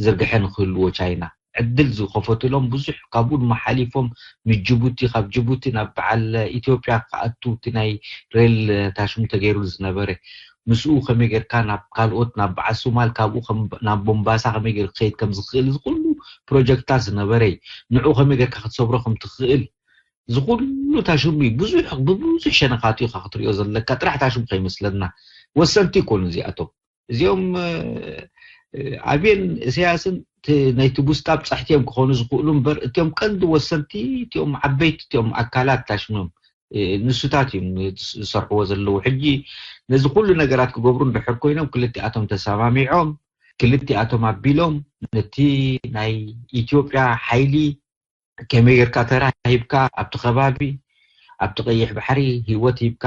ዝርግሐ ንክህልዎ ቻይና ዕድል ዝኸፈትሎም ብዙሕ፣ ካብኡ ድማ ሓሊፎም ንጅቡቲ፣ ካብ ጅቡቲ ናብ በዓል ኢትዮጵያ ክኣቱ እቲ ናይ ሬል ታሽሙ ተገይሩ ዝነበረ ምስኡ ከመይ ጌርካ ናብ ካልኦት ናብ በዓል ሶማል ካብኡ ናብ ቦምባሳ ከመይ ጌር ክኸይድ ከም ዝኽእል እዚ ኩሉ ፕሮጀክትታት ዝነበረ እዩ። ንዑ ከመይ ጌርካ ክትሰብሮ ከም ትኽእል እዚ ኩሉ ታሽሙ ብዙሕ ብብዙሕ ሸነኻት ኢኻ ክትሪኦ ዘለካ። ጥራሕ ታሽሙ ከይመስለና ወሰንቲ ይኮኑ እዚኣቶም። እዚኦም ኣቤን እሰያስን ናይቲ ቡስታብ ጻሕቲ እዮም ክኾኑ ዝኽእሉ እምበር፣ እቲኦም ቀንዲ ወሰንቲ፣ እቲኦም ዓበይቲ፣ እቲኦም ኣካላት ታሽኖም ንሱታት እዮም ዝሰርሕዎ ዘለዉ። ሕጂ ነዚ ኩሉ ነገራት ክገብሩ እንድሕር ኮይኖም፣ ክልቲኣቶም ተሰማሚዖም፣ ክልቲኣቶም ኣቢሎም፣ ነቲ ናይ ኢትዮጵያ ሓይሊ ከመይ ጌርካ ተራ ሂብካ ኣብቲ ከባቢ፣ ኣብቲ ቀይሕ ባሕሪ ህይወት ሂብካ፣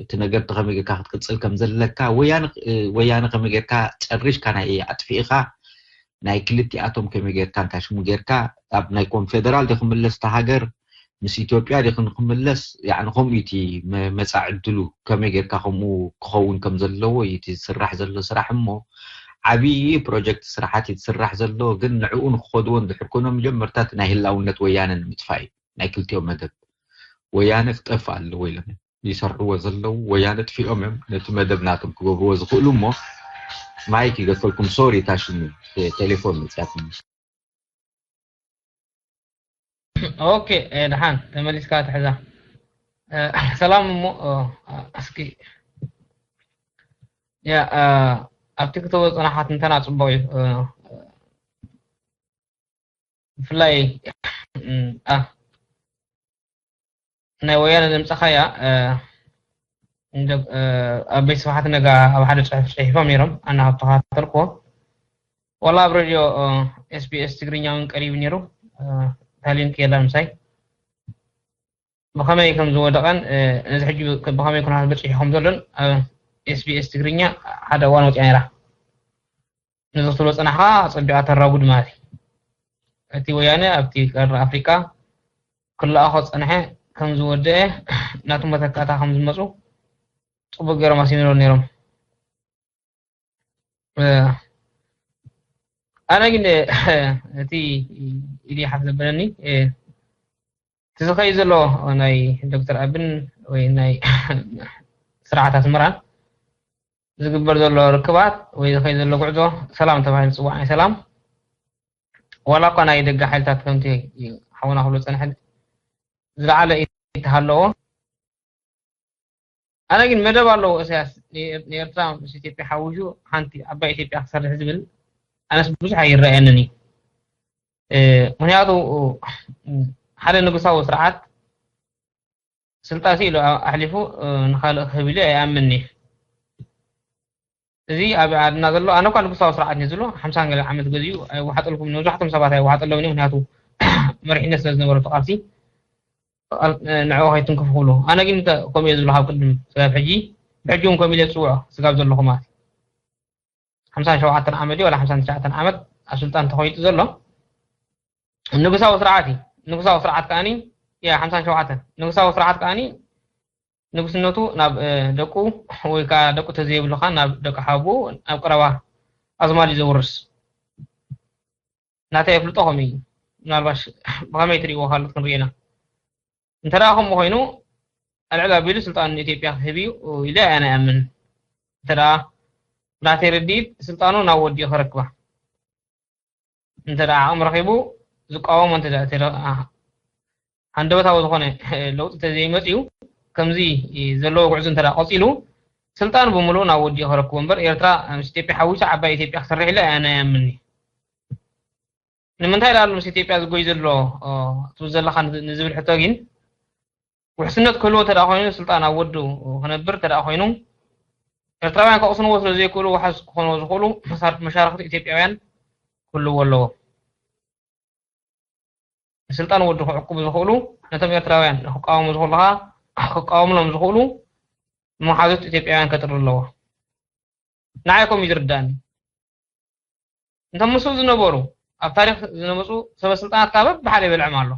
እቲ ነገር ከመይ ጌርካ ክትቅጽል ከም ዘለካ፣ ወያነ ወያነ ከመይ ጌርካ ጨሪሽካ ናይ ኣጥፊእኻ፣ ናይ ክልቲኣቶም ከመይ ጌርካ እንታይ ሽሙ ጌርካ፣ ኣብ ናይ ኮንፌደራል ዲ ክምለስ እታ ሃገር፣ ምስ ኢትዮጵያ ዲ ክንክምለስ፣ ያዕኒ ከምኡ እዩ እቲ መ- መጻኢ ዕድሉ፣ ከመይ ጌርካ ከምኡ ክኸውን ከም ዘለዎ እዩ እቲ ዝስራሕ ዘሎ ስራሕ። እሞ ዓብዪ ፕሮጀክት ስራሓት እዩ ዝስራሕ ዘሎ። ግን ንዕኡ ንክኸድዎ እንድሕር ኮይኖም፣ መጀመርታ እቲ ናይ ህላውነት ወያነ ንምጥፋእ እዩ ናይ ክልቲኦም መደብ። ወያነ ክጠፍእ ኣለዎ ኢሎም እዮም ይሰርሕዎ ዘለዉ። ወያነ ጥፊኦም እዮም ነቲ መደብ ናቶም ክገብርዎ ዝኽእሉ። እሞ ማይክ ይገፈልኩም። ሶሪ፣ ታሽኒ ቴሌፎን መጽያትኒ። ኦኬ፣ ደሓን ተመሊስካ ትሕዛ። ሰላም። እሞ እስኪ ያ ኣብቲ ክትወ ጽናሓት እንተና ጽቡቕ እዩ። ብፍላይ ናይ ወያነ ዘምጻኻያ፣ ኣብ ቤት ስብሓት ነጋ ኣብ ሓደ ጽሑፍ ጽሒፎም ነይሮም፣ ኣና ካብ ተኸታተልክዎ። ዋላ ኣብ ሬድዮ ኤስቢኤስ ትግርኛ እውን ቀሪቡ ነይሩ። ታሊንክ የላን ምሳይ። ብኸመይ ከም ዝወደቐን ነዚ ሕጂ ብኸመይ ኩነታት በጺሑ ከም ዘሎን ኣብ ኤስቢኤስ ትግርኛ ሓደ እዋን ወፂኣ ነይራ። ነዚ ክትብሎ ፀናሕካ ፀቢቓ ተራጉድ ማለት እዩ። እቲ ወያነ ኣብቲ ቀርኒ ኣፍሪቃ ክለኣኾ ፀንሐ ከም ዝወደአ ናቱ መተካእታ ከም ዝመፁ ፅቡቅ ገይሮም ኣስሚሮም ነይሮም። ኣነ ግን እቲ ኢዲ ሓፍ ዘበለኒ እቲ ዝኸይ ዘሎ ናይ ዶክተር ኣብን ወይ ናይ ስርዓት ኣስመራን ዝግበር ዘሎ ርክባት ወይ ዝኸይ ዘሎ ጉዕዞ ሰላም ተባሂሉ ዝፅዋዕ ናይ ሰላም ዋላ እኳ ናይ ደገ ሓይልታት ከምቲ ሓውና ክብሎ ፀንሐ ዝለዓለ ኢድ ሃለዎ። ኣነ ግን መደብ ኣለዎ እሳያስ ንኤርትራ ምስ ኢትዮጵያ ሓዊሱ ሓንቲ ዓባይ ኢትዮጵያ ክሰርሕ ዝብል ኣነስ ብዙሕ ኣይረኣየንን እዩ። ምክንያቱ ሓደ ንጉሳዊ ስርዓት ስልጣን ኢሉ ኣሕሊፉ ንካልእ ክህብ ኢሉ ኣይኣምን እዩ። እዚ ኣብ ዓድና ዘሎ ኣነ እኳ ንጉሳዊ ስርዓት እዩ ዝብሎ ሓምሳን ገለ ዓመት ገዚኡ ኣይወሓጠልኩም መብዛሕቶም ሰባት ኣይወሓጠሎም እዩ። ምክንያቱ መሪሕነት ስለ ዝነበረ እቲ ቃልሲ ንዕኡ ከይትንክፉ ክብሉ። ኣነ ግን ከምኡ እየ ዝብሎ ካብ ቅድም ስጋብ ሕጂ ብሕጂ እውን ከምኡ ኢለ ዝፅውዖ ስጋብ ዘለኹ ማለት ሓምሳን ሸውዓተን ዓመት ድዩ ዋላ ሓምሳን ትሽዓተን ዓመት ኣብ ስልጣን ተኾይጡ ዘሎ ንጉሳዊ ስርዓት እዩ። ንጉሳዊ ስርዓት ከዓኒ ያ ሓምሳን ሸውዓተን ንጉሳዊ ስርዓት ከዓኒ ንጉስነቱ ናብ ደቁ ወይ ከዓ ደቁ ተዘይብሉካ ናብ ደቂ ሓቡ ናብ ቀረባ ኣዝማድ እዩ ዘውርስ። ናተይ ኣፍልጦ ከምኡ እዩ። ምናልባሽ ብኸመይ ትሪእዎ ካልኦት ክንርኢ ኢና። እንተ ደኣ ከምኡ ኮይኑ ኣልዕል ኣቢሉ ስልጣኑ ንኢትዮጵያ ክህብ እዩ ኢለ ኣነ እኣምን። እንተ ደኣ ብናተይ ርድኢት ስልጣኑ ናብ ወዲኡ ከረክባ እንተ ደኣ ዓቕሚ ረኺቡ ዝቃወሞ እንተ ደኣ ተረ- ኣህ፣ ሃንደበታዊ ዝኾነ ለውጢ እንተ ዘይመፅኡ ከምዚ ዘለዎ ጉዕዞ እንተ ደኣ ቀፂሉ ስልጣኑ ብምሉእ ናብ ወዲኡ ከረክቦ እምበር ኤርትራ ምስ ኢትዮጵያ ሓዊሱ ዓባይ ኢትዮጵያ ክሰርሕ ኢለ ኣነ እኣምን። ንምንታይ ደኣ ኣሎ ምስ ኢትዮጵያ ዝጎይ ዘሎ ትብል ዘለኻ ንዝብል ሕቶ ግን ውሕስነት ክህልዎ እንተ ኮይኑ ስልጣን ኣብ ወዱ ክነብር እንተ ኮይኑ ኤርትራውያን ከቕስንዎ ስለ ዘይክእሉ ዋሕስ ክኾንዎ ዝኽእሉ መሻርክቲ ኢትዮጵያውያን ክህልዎ ኣለዎ። ንስልጣን ወዱ ክዕቅቡ ዝኽእሉ ነቶም ኤርትራውያን ንክቃወሙ ዝኽእሉ ከዓ ክቃወምሎም ዝኽእሉ መሓዙት ኢትዮጵያውያን ከጥሪ ኣለዎ። ንዓይ ከምኡ እዩ ዝርዳእኒ። እንቶም ምስኡ ዝነበሩ ኣብ ታሪክ ዝነመፁ ሰበ ስልጣናት ካብ በብሓደ ይበልዕም ኣሎ።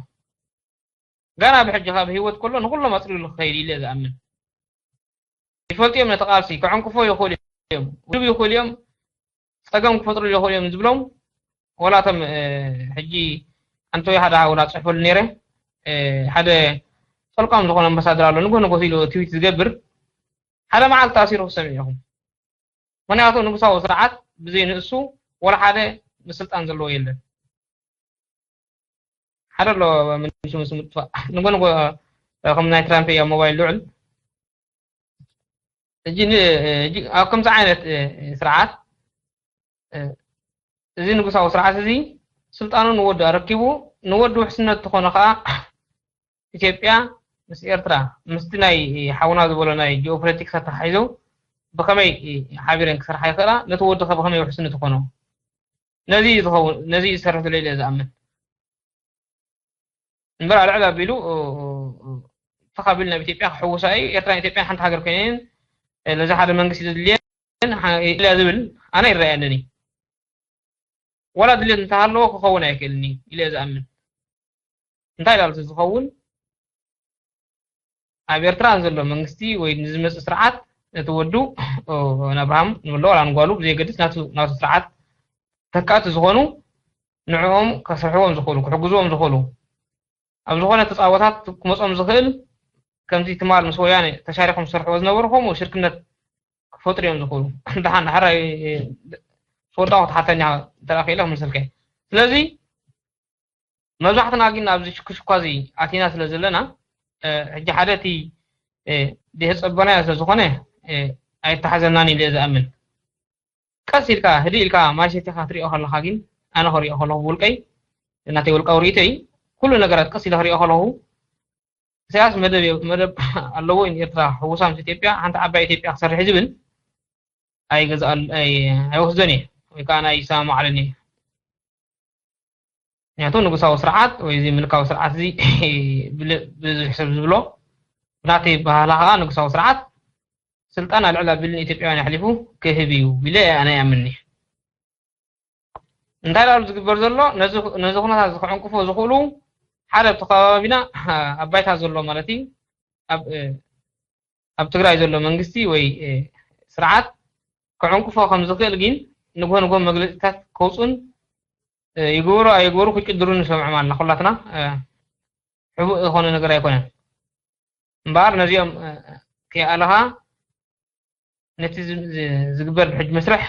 ጋና ብሕጂ ካብ ህይወት ከሎ ንኩሎም ኣፅሊሉ ክኸይድ ኢለ ዝኣምን። ይፈልጡ እዮም ነቲ ቃልሲ ክዕንቅፎ ይኽእሉ እዮም፣ ውድብ ይኽእሉ እዮም፣ ፀገም ክፈጥሩ ይኽእሉ እዮም ዝብሎም ወላቶም ሕጂ ኣንቶይ ሓደ ሓውና ፅሕፈሉ ነይረ ሓደ ጠልቋም ዝኾነ ኣምባሳደር ኣሎ ንጎ ንጎ ኢሉ ትዊት ዝገብር ሓደ መዓልቲ ታሲሩ ክሰምዕ ኢኹም። ምክንያቱ ንጉሳዊ ስርዓት ብዘይ ንእሱ ወላ ሓደ ምስልጣን ዘለዎ የለን። ሓደ ኣሎ ምንሹ ምስ ምጥፋእ ንጎ ንጎ ከም ናይ ትራምፕ እያ ሞባይል ልዑል እጂ ኣብ ከምዚ ዓይነት ስርዓት እዚ ንጉሳዊ ስርዓት እዚ ስልጣኑ ንወዱ ኣረኪቡ፣ ንወዱ ውሕስነት ትኾኖ ከኣ ኢትዮጵያ ምስ ኤርትራ፣ ምስቲ ናይ ሓውና ዝበሎ ናይ ጂኦፖለቲክስ ኣተሓሒዞም ብኸመይ ሓቢረን ክሰርሓ ይኽእላ፣ ነቲ ወዱ ከ ብኸመይ ውሕስነት ይኾኖ? ነዚ እዩ ዝኸውን፣ ነዚ እዩ ዝሰርሕ ዘሎ ኢለ ዝኣምን። እምበር ኣልዕል ኣቢሉ ተኻቢሉ ናብ ኢትዮጵያ ክሕውሳ እዩ። ኤርትራን ኢትዮጵያን ሓንቲ ሃገር ኮይነን፣ ለዚ ሓደ መንግስቲ ዘድልየን ኢለ ዝብል ኣነ ይረኣየንን እዩ። ዋላ ድሌት እንተሃለዎ ክኸውን ኣይክእልን እዩ ኢለ ዝኣምን። እንታይ ላልቲ ዝኸውን ኣብ ኤርትራ ዘሎ መንግስቲ ወይ ንዝመጽእ ስርዓት ነቲ ወዱ ንኣብርሃም ንብሎ ዋላ ንጓሉ ብዘየገድስ ናቱ ናቱ ስርዓት ተካእቲ ዝኾኑ ንዕኦም ከስርሕዎም ዝኽእሉ ክሕግዝዎም ዝኽእሉ ኣብ ዝኾነ ተጻወታት ክመጾም ዝኽእል ከምዚ ትማል ምስ ወያነ ተሻሪኾም ዝሰርሕዎ ዝነበሩ ከምኡ ሽርክነት ክፈጥሩ እዮም ዝኽእሉ። ደሓን ሕራይ ተወዳኹ ትሓተኛ እንተ ክኢለ ክምልሰልካ እየ። ስለዚ መብዛሕትና ግን ኣብዚ ሽኩሽኳ እዚ ኣቲና ስለ ዘለና ሕጂ ሓደ እቲ ድህ ጸበናዮ ስለ ዝኾነ ኣይተሓዘናን ኢለ ዝኣምን። ቀስ ኢልካ ህድእ ኢልካ ማሸቲኻ ትሪኦ ከለኻ ግን ኣነ ክሪኦ ከለኹ ብውልቀይ ናተይ ውልቃዊ ርእይቶ እዩ። ኩሉ ነገራት ቀስ ኢለ ክሪኦ ከለኹ ኢሳያስ መደብ ኣለዎ እዩ ኤርትራ ሕውሳ ምስ ኢትዮጵያ ሓንቲ ዓባይ ኢትዮጵያ ክሰርሕ ዝብል ኣይገዝኣል ኣይወስዶን እየ ወይ ከዓ ናይ ይሰማማዓለን እየ። ምክንያቱ ንጉሳዊ ስርዓት ወይ እዚ ምልካዊ ስርዓት እዚ ብዙሕ ሰብ ዝብሎ ብናተይ ባህላ ከዓ ንጉሳዊ ስርዓት ስልጣን ኣልዕል ኣቢሉ ንኢትዮጵያውያን ኣሕሊፉ ክህብ እዩ ኢለ ኣነ ይኣምን እየ። እንታይ ዳሉ ዝግበር ዘሎ ነዚ ኩነታት እዚ ክዕንቅፎ ዝኽእሉ ሓደ ኣብቲ ከባቢና ኣብ ባይታ ዘሎ ማለት እዩ ኣብ ትግራይ ዘሎ መንግስቲ ወይ ስርዓት ክዕንቅፎ ከም ዝኽእል ግን ንግሆ ንግሆ መግለፂታት ከውፁን ይግበሩ ኣይግበሩ ክጭድሩ ንሰምዖም ኣለና ኩላትና። ሕቡእ ዝኾነ ነገር ኣይኮነን። እምበኣር ነዚኦም ከይኣለኻ ነቲ ዝግበር ብሕጂ መስርሕ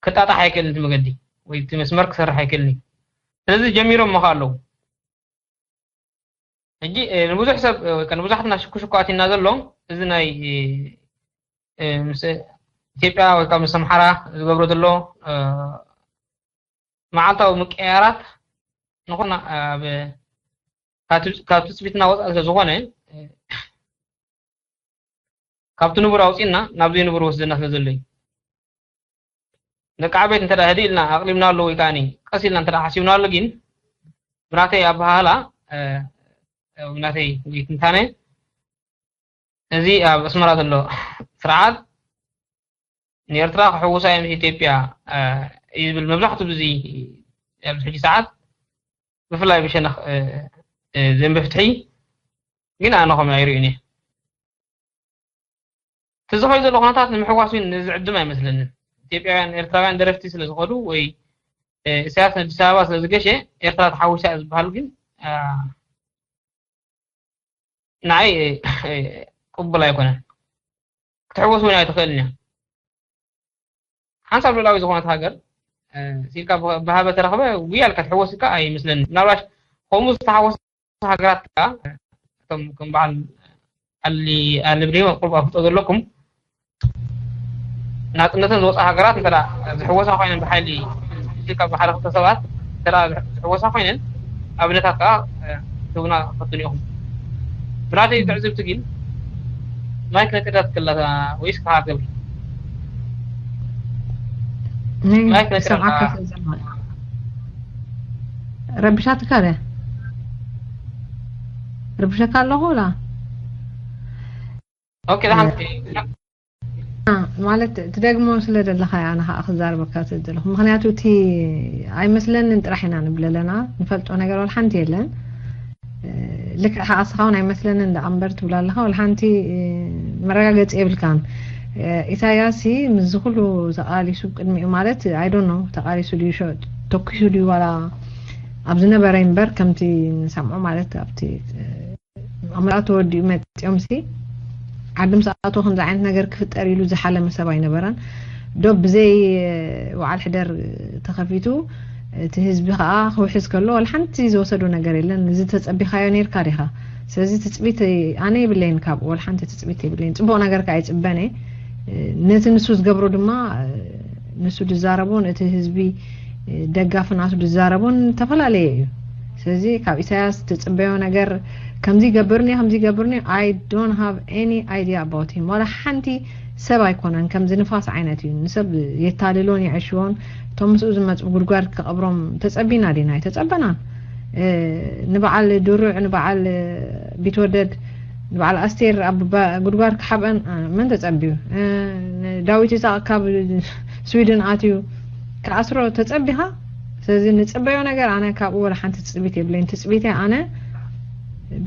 ክጣጣሕ ኣይክእልን እቲ መገዲ ወይ እቲ መስመር ክሰርሕ ኣይክእልን እዩ። ስለዚ ጀሚሮም ምኻ ኣለዉ። ሕጂ ንብዙሕ ሰብ ወይ ከ ንብዙሓትና ሽኩሽኩ ኣቲና ዘሎ እዚ ናይ ምስ ኢትዮጵያ ወይ ከዓ ምስ ኣምሓራ ዝገብሮ ዘሎ መዓልታዊ ምቅያራት ንኾና ካብ ትፅቢትና ወፃኢ ስለ ዝኾነ ካብቲ ንቡር ኣውፂእና ናብ ዘይንቡር ወስደና ስለ ዘሎ እዩ። ደቂ ዓበይቲ እንተ ህድእ ኢልና ኣቕሊምና ኣሎ ወይ ከዓኒ ቀስ ኢልና እንተ ሓሲብና ኣሎ ግን ብናተይ ኣበሃህላ ብናተይ ትንታነ እዚ ኣብ ኣስመራ ዘሎ ስርዓት ንኤርትራ ክሕውሳ እዮም ኢትዮጵያ እዩ ዝብል መብዛሕትኡ ብዚ ኣብዚ ሕጂ ሰዓት ብፍላይ ብሸነኽ ዘንቢ ፍትሒ ግን ኣነ ከምኡ ኣይርእዩን እየ። እቲ ዝኸዩ ዘሎ ኩነታት ንምሕዋስ እውን ዝዕድም ኣይመስለንን። ኢትዮጵያውያን ኤርትራውያን ደረፍቲ ስለ ዝኾዱ ወይ ኢሳያስ ኣዲስ ኣበባ ስለ ዝገሸ ኤርትራ ተሓዊሳ ዝበሃል ግን ንዓይ ቅቡል ኣይኮነን። ክትሕወስ እውን ኣይትኽእልን እያ። ሓንሳብ ልዕላዊ ዝኾነት ሃገር ሲልካ ብሃበ ተረኽበ ጉያ ኢልካ ትሕወስ ኢልካ ኣይመስለኒ። ምናልባሽ ከምኡ ዝተሓወሱ ሃገራት ከኣ እቶም ከም በዓል ኣሊ ኣሊ ብሪሞ ቁሩብ ኣፍልጦ ዘለኩም ናጽነተን ዝወጻ ሃገራት እንተ ዝሕወሳ ኮይነን ብሓይሊ ካብ ሓደ ክልተ ሰባት እንተ ዝሕወሳ ኮይነን ኣብነታት ከኣ ትህቡና ክትፈትኑ ኢኹም። ብናተይ ትዕዝብቲ ግን ማይክ ነቀዳት ከላ ወይስ ከሃር ገብሪ? ማይክ ነቀዳት ረብሻትካ ደ ረብሸካ ኣለኹ ላ ኦኬ ደሓን ማለት ትደግሞ ስለ ዘለኻ ኣነ ከዓ ክዛረበካ ስለ ዘለኹ ምክንያቱ እቲ ኣይመስለንን ጥራሕ ኢና ንብል ኣለና ንፈልጦ ነገር ወላ ሓንቲ የለን ልክዕ ከዓ ስኻ እውን ኣይመስለንን ደኣ እምበር ትብል ኣለኻ ወላ ሓንቲ መረጋገፂ የብልካን ኢሳያስ ምስዚ ኩሉ ተቃሊሱ ቅድሚኡ ማለት ኣይዶኖ ተቃሊሱ ድዩ ተኩሱ ድዩ ዋላ ኣብ ዝነበረ እምበር ከምቲ ንሰምዖ ማለት ኣብቲ ኣመራ ተወዲኡ መፂኦም ሲ ዓዲ ምስ ኣተወ ከምዚ ዓይነት ነገር ክፍጠር ኢሉ ዝሓለመ ሰብ ኣይነበረን ዶ ብዘይ በዓል ሕደር ተኸፊቱ እቲ ህዝቢ ከዓ ክውሕዝ ከሎ ወላ ሓንቲ ዝወሰዶ ነገር የለን እዚ ተፀቢኻዮ ነርካ ዲኻ ስለዚ ትፅቢት ኣነ የብለይን ካብኡ ወላ ሓንቲ ትፅቢት የብለይን ፅቡቅ ነገር ከዓ ይፅበነ ነቲ ንሱ ዝገብሮ ድማ ንሱ ዝዛረቦን እቲ ህዝቢ ደጋፊ ናቱ ዝዛረቦን ዝተፈላለየ እዩ። ስለዚ ካብ ኢሳያስ ትጽበዮ ነገር ከምዚ ይገብርኒ ከምዚ ይገብርኒ I don't have any idea about him። ዋላ ሓንቲ ሰብ ኣይኮነን፣ ከምዚ ንፋስ ዓይነት እዩ። ንሰብ የታልሎን የዕሽዎን። እቶም ምስኡ ዝመጹ ጉድጓድ ክቐብሮም ተጸቢና ዲና? ኣይተጸበናን። ንበዓል ድሩዕ፣ ንበዓል ቢትወደድ፣ ንበዓል ኣስቴር ኣብ ጉድጓድ ክሓብአን መን ተጸቢዩ? ዳዊት ይስሐቅ ካብ ስዊድን ኣትዩ ክኣስሮ ተጸቢኻ? ስለዚ ንጽበዮ ነገር ኣነ ካብኡ ወላ ሓንቲ ትጽቢት የብለይን። ትጽቢተይ ኣነ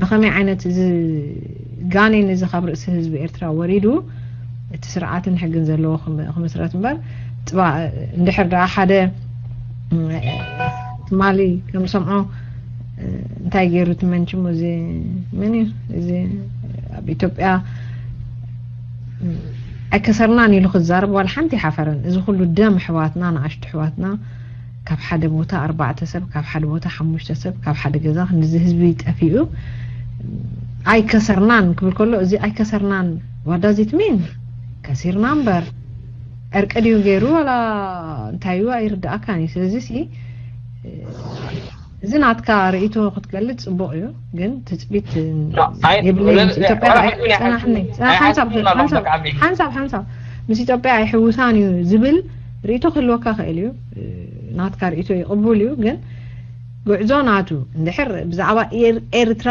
ብኸመይ ዓይነት እዚ ጋኔን እዚ ካብ ርእሲ ህዝቢ ኤርትራ ወሪዱ እቲ ስርዓትን ሕግን ዘለዎ ክምስረት እምበር፣ ጽባ እንድሕር ደኣ ሓደ ትማሊ ከም ሰምዖ እንታይ ገይሩ ትመንችሙ? እዚ ምን እዩ እዚ ኣብ ኢትዮጵያ ኣይከሰርናን ኢሉ ክዛረብ ዋላ ሓንቲ ሓፈረን። እዚ ኩሉ ደም ኣሕዋትና፣ ንኣሽቱ ኣሕዋትና ካብ ሓደ ቦታ ኣርባዕተ ሰብ፣ ካብ ሓደ ቦታ ሓሙሽተ ሰብ፣ ካብ ሓደ ገዛ ክንድዚ ህዝቢ ጠፊኡ ኣይከሰርናን ክብል ከሎ፣ እዚ ኣይከሰርናን what does it mean? ከሲርና እምበር ዕርቂ ድዩ ገይሩ ዋላ እንታይ እዩ ኣይርዳእካን እዩ። ስለዚ ሲ እዚ ናትካ ርእይቶ ክትገልጽ ጽቡቕ እዩ፣ ግን ትጽቢት የብለይን። ኢትዮጵያ ጽናሕኒ ሓንሳብ ሓንሳብ ሓንሳብ ምስ ኢትዮጵያ ኣይሕውሳን እዩ ዝብል ርእይቶ ክህልወካ ክእል እዩ። ናትካ ርእይቶ ይቕቡል እዩ፣ ግን ጉዕዞ ናቱ እንድሕር ብዛዕባ ኤርትራ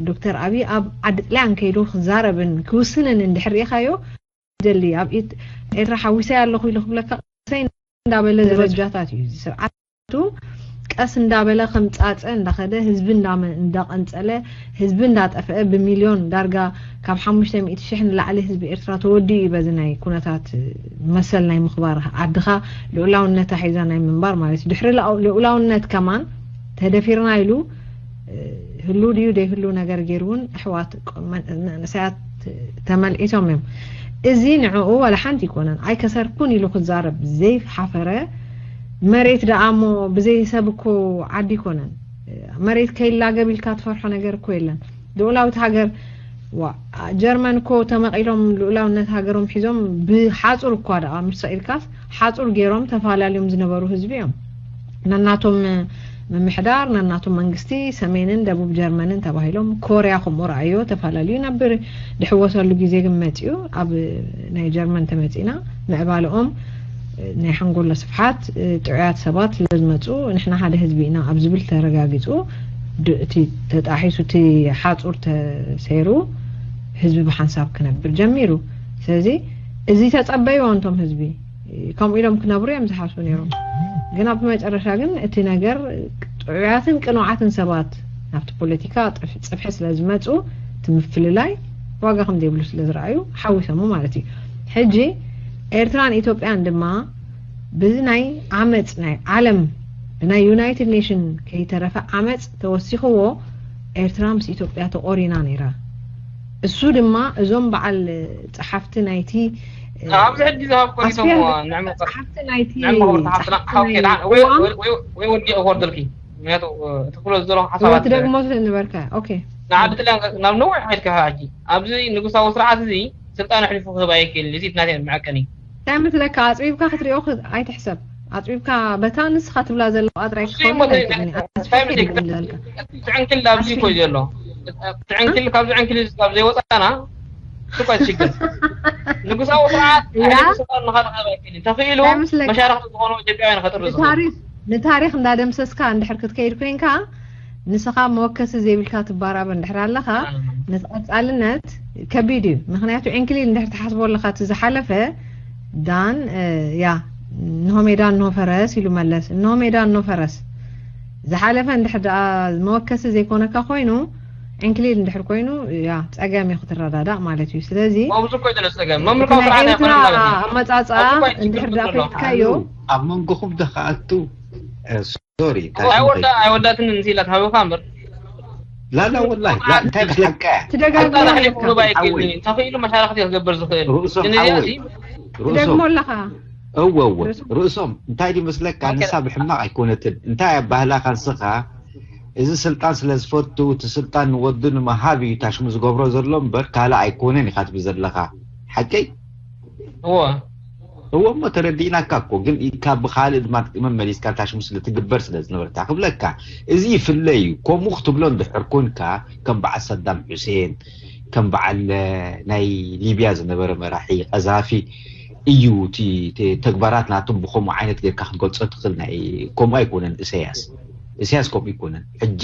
ዶክተር ኣብይ ኣብ ዓዲ ጥልያን ከይዱ ክዛረብን ክውስንን እንድሕር ርኢኻዮ ደሊ ኣብ ኤርትራ ሓዊሰ ኣለኹ ኢሉ ክብለካ ቀሰይ እንዳበለ ደረጃታት እዩ እዚ ስርዓቱ ቀስ እንዳበለ ከም ጻጸ እንዳኸደ ህዝቢ እንዳቐንጸለ ህዝቢ እንዳጠፍአ ብሚልዮን ዳርጋ ካብ ሓሙሽተ ሚእቲ ሽሕ ንላዕሊ ህዝቢ ኤርትራ ተወዲኡ እዩ። በዚ ናይ ኩነታት መሰል ናይ ምኽባር ዓድኻ ልኡላውነታ ሒዛ ናይ ምንባር ማለት እዩ። ድሕሪ ልኡላውነት ከማን ተደፊርና ኢሉ ህሉ ድዩ ደይህሉ ነገር ገይሩ እውን ኣሕዋት መንእሰያት ተመልዒሶም እዮም። እዚ ንዕኡ ዋላ ሓንቲ ይኮነን። ኣይከሰርኩን ኢሉ ክዛረብ ዘይሓፈረ መሬት ደኣ እሞ ብዘይ ሰብ እኮ ዓዲ ይኮነን። መሬት ከይላገብ ኢልካ ትፈርሖ ነገር እኮ የለን። ልኡላዊት ሃገር ጀርመን እኮ ተመቒሎም ልኡላውነት ሃገሮም ሒዞም ብሓፁር እኳ ደኣ ምስ ኢልካስ ሓፁር ገይሮም ተፈላለዮም ዝነበሩ ህዝቢ እዮም። ነናቶም ምምሕዳር ነናቶም መንግስቲ ሰሜንን ደቡብ ጀርመንን ተባሂሎም ኮርያ ከምኡ ረኣዮ ተፈላለዩ ይነብር። ድሕወሰሉ ግዜ ግን መፅኡ ኣብ ናይ ጀርመን ተመፂና ምዕባለኦም ናይ ሓንጎሎ ስፍሓት ጥዑያት ሰባት ስለዝመፁ ንሕና ሓደ ህዝቢ ኢና ኣብ ዝብል ተረጋጊፁ እቲ ተጣሒሱ እቲ ሓፁር ተሰይሩ ህዝቢ ብሓንሳብ ክነብር ጀሚሩ። ስለዚ እዚ ተፀበይዎ እንቶም ህዝቢ ከምኡ ኢሎም ክነብሩ እዮም ዝሓስቡ ነይሮም። ግን ኣብ መጨረሻ ግን እቲ ነገር ጥዑያትን ቅኑዓትን ሰባት ናብቲ ፖለቲካ ፅፍሒ ስለ ዝመፁ እቲ ምፍልላይ ዋጋ ከም ዘይብሉ ስለ ዝረኣዩ ሓዊሰሙ ማለት እዩ። ሕጂ ኤርትራን ኢትዮጵያን ድማ ብዚ ናይ ዓመፅ ናይ ዓለም ብናይ ዩናይትድ ኔሽን ከይተረፈ ዓመፅ ተወሲኽዎ ኤርትራ ምስ ኢትዮጵያ ተቆሪና ነይራ። እሱ ድማ እዞም በዓል ጸሓፍቲ ናይቲ ኣብዚ ሕጂ ዝሃብ ኮሪቶም ጸሓፍቲ ናይቲ ወይ ወዲኦ ክወርደልኪ ምክንያቱ እቲ ክሎ ዘሎ ሓሳባት ትደግሞ ስለነበርካ ኦኬ ንዓዲ ጥልያን ናብ ነዊሕ ሓይልካ ሕጂ ኣብዚ ንጉሳዊ ስርዓት እዚ ስልጣን ኣሕሊፉ ክህብ ኣይክእል እዚ ናተይ መዐቀኒ እንታይ መስለካ ኣጽቢብካ ክትሪኦ ኣይትሕሰብ ኣጽቢብካ በታ ንስኻ ትብላ ዘለዋ ጥራይ ክኸውን ኣይክእልን ትዕንክል ኣብዚ ኮይ ዘሎ ትዕንክል ካብዚ ዕንክል ካብ ዘይወፃና ትኳ ትሽግር ንጉሳዊ ስርዓት ንኻልእ ኣይክእልን ተኽኢሉ መሻርክቲ ዝኾኑ ኢትዮጵያውያን ከጥርዙ ንታሪኽ እንዳደምሰስካ እንድሕር ክትከይድ ኮይንካ ንስኻ መወከሲ ዘይብልካ ትባራበር እንድሕር ኣለኻ ነቲ ቀጻልነት ከቢድ እዩ። ምኽንያቱ ዕንክሊል እንድሕር ትሓስቦ ኣለኻ እቲ ዝሓለፈ ዳን ያ እንሆ ሜዳ እንሆ ፈረስ ኢሉ መለስ። እንሆ ሜዳ እንሆ ፈረስ ዝሓለፈ እንድሕር ደኣ መወከሲ ዘይኮነካ ኮይኑ ዕንክሊል እንድሕር ኮይኑ ያ ጸገም እዩ ክትረዳዳእ ማለት እዩ። ስለዚ ኣብዚ እኮ እዩ ዘሎ ጸገም። መምልካዊ ስርዓት ኣይኮነን ማለት እዩ። ኣመጻጽኣ እንድሕር ደኣ ፈትካዮ ኣብ መንጎኹም ዶ ከኣቱ ሶሪ ኣይወዳእትን እንስኢላ ትሃብኻ እምበር ላላ ወላሂ እንታይ ብሓቀ ትደጋግሞ ተኽኢሉ መሻርክቲ ክገብር ዝኽእል ርእሶም ሓወይ ርእሶም ትደግሞ ኣለኻ እወ እወ ርእሶም እንታይ ድመስለካ ንሳ ብሕማቕ ኣይኮነትን እንታይ ኣባህላ ካንስኻ እዚ ስልጣን ስለ ዝፈቱ እቲ ስልጣን ንወዱ ንምሃብ እዩ ታሽሙ ዝገብሮ ዘሎ እምበር ካልእ ኣይኮነን ኢኻ ትብል ዘለኻ ሓቀይ እወ እዎ እሞ ተረዲእናካ እኮ፣ ግን ኢካ ብካልእ ድማ መመሊስካ ታሽሙ ስለ ትግበር ስለ ዝነበርካ ክብለካ፣ እዚ ይፍለ እዩ። ከምኡ ክትብሎ እንድሕር ኮንካ፣ ከም በዓል ሰዳም ሑሴን፣ ከም በዓል ናይ ሊብያ ዝነበረ መራሒ ቀዛፊ እዩ። እቲ ተግባራት ናቶም ብከምኡ ዓይነት ጌርካ ክትገልጾ ትኽእል። ናይ ከምኡ ኣይኮነን እሰያስ። እሰያስ ከምኡ ኣይኮነን። ሕጂ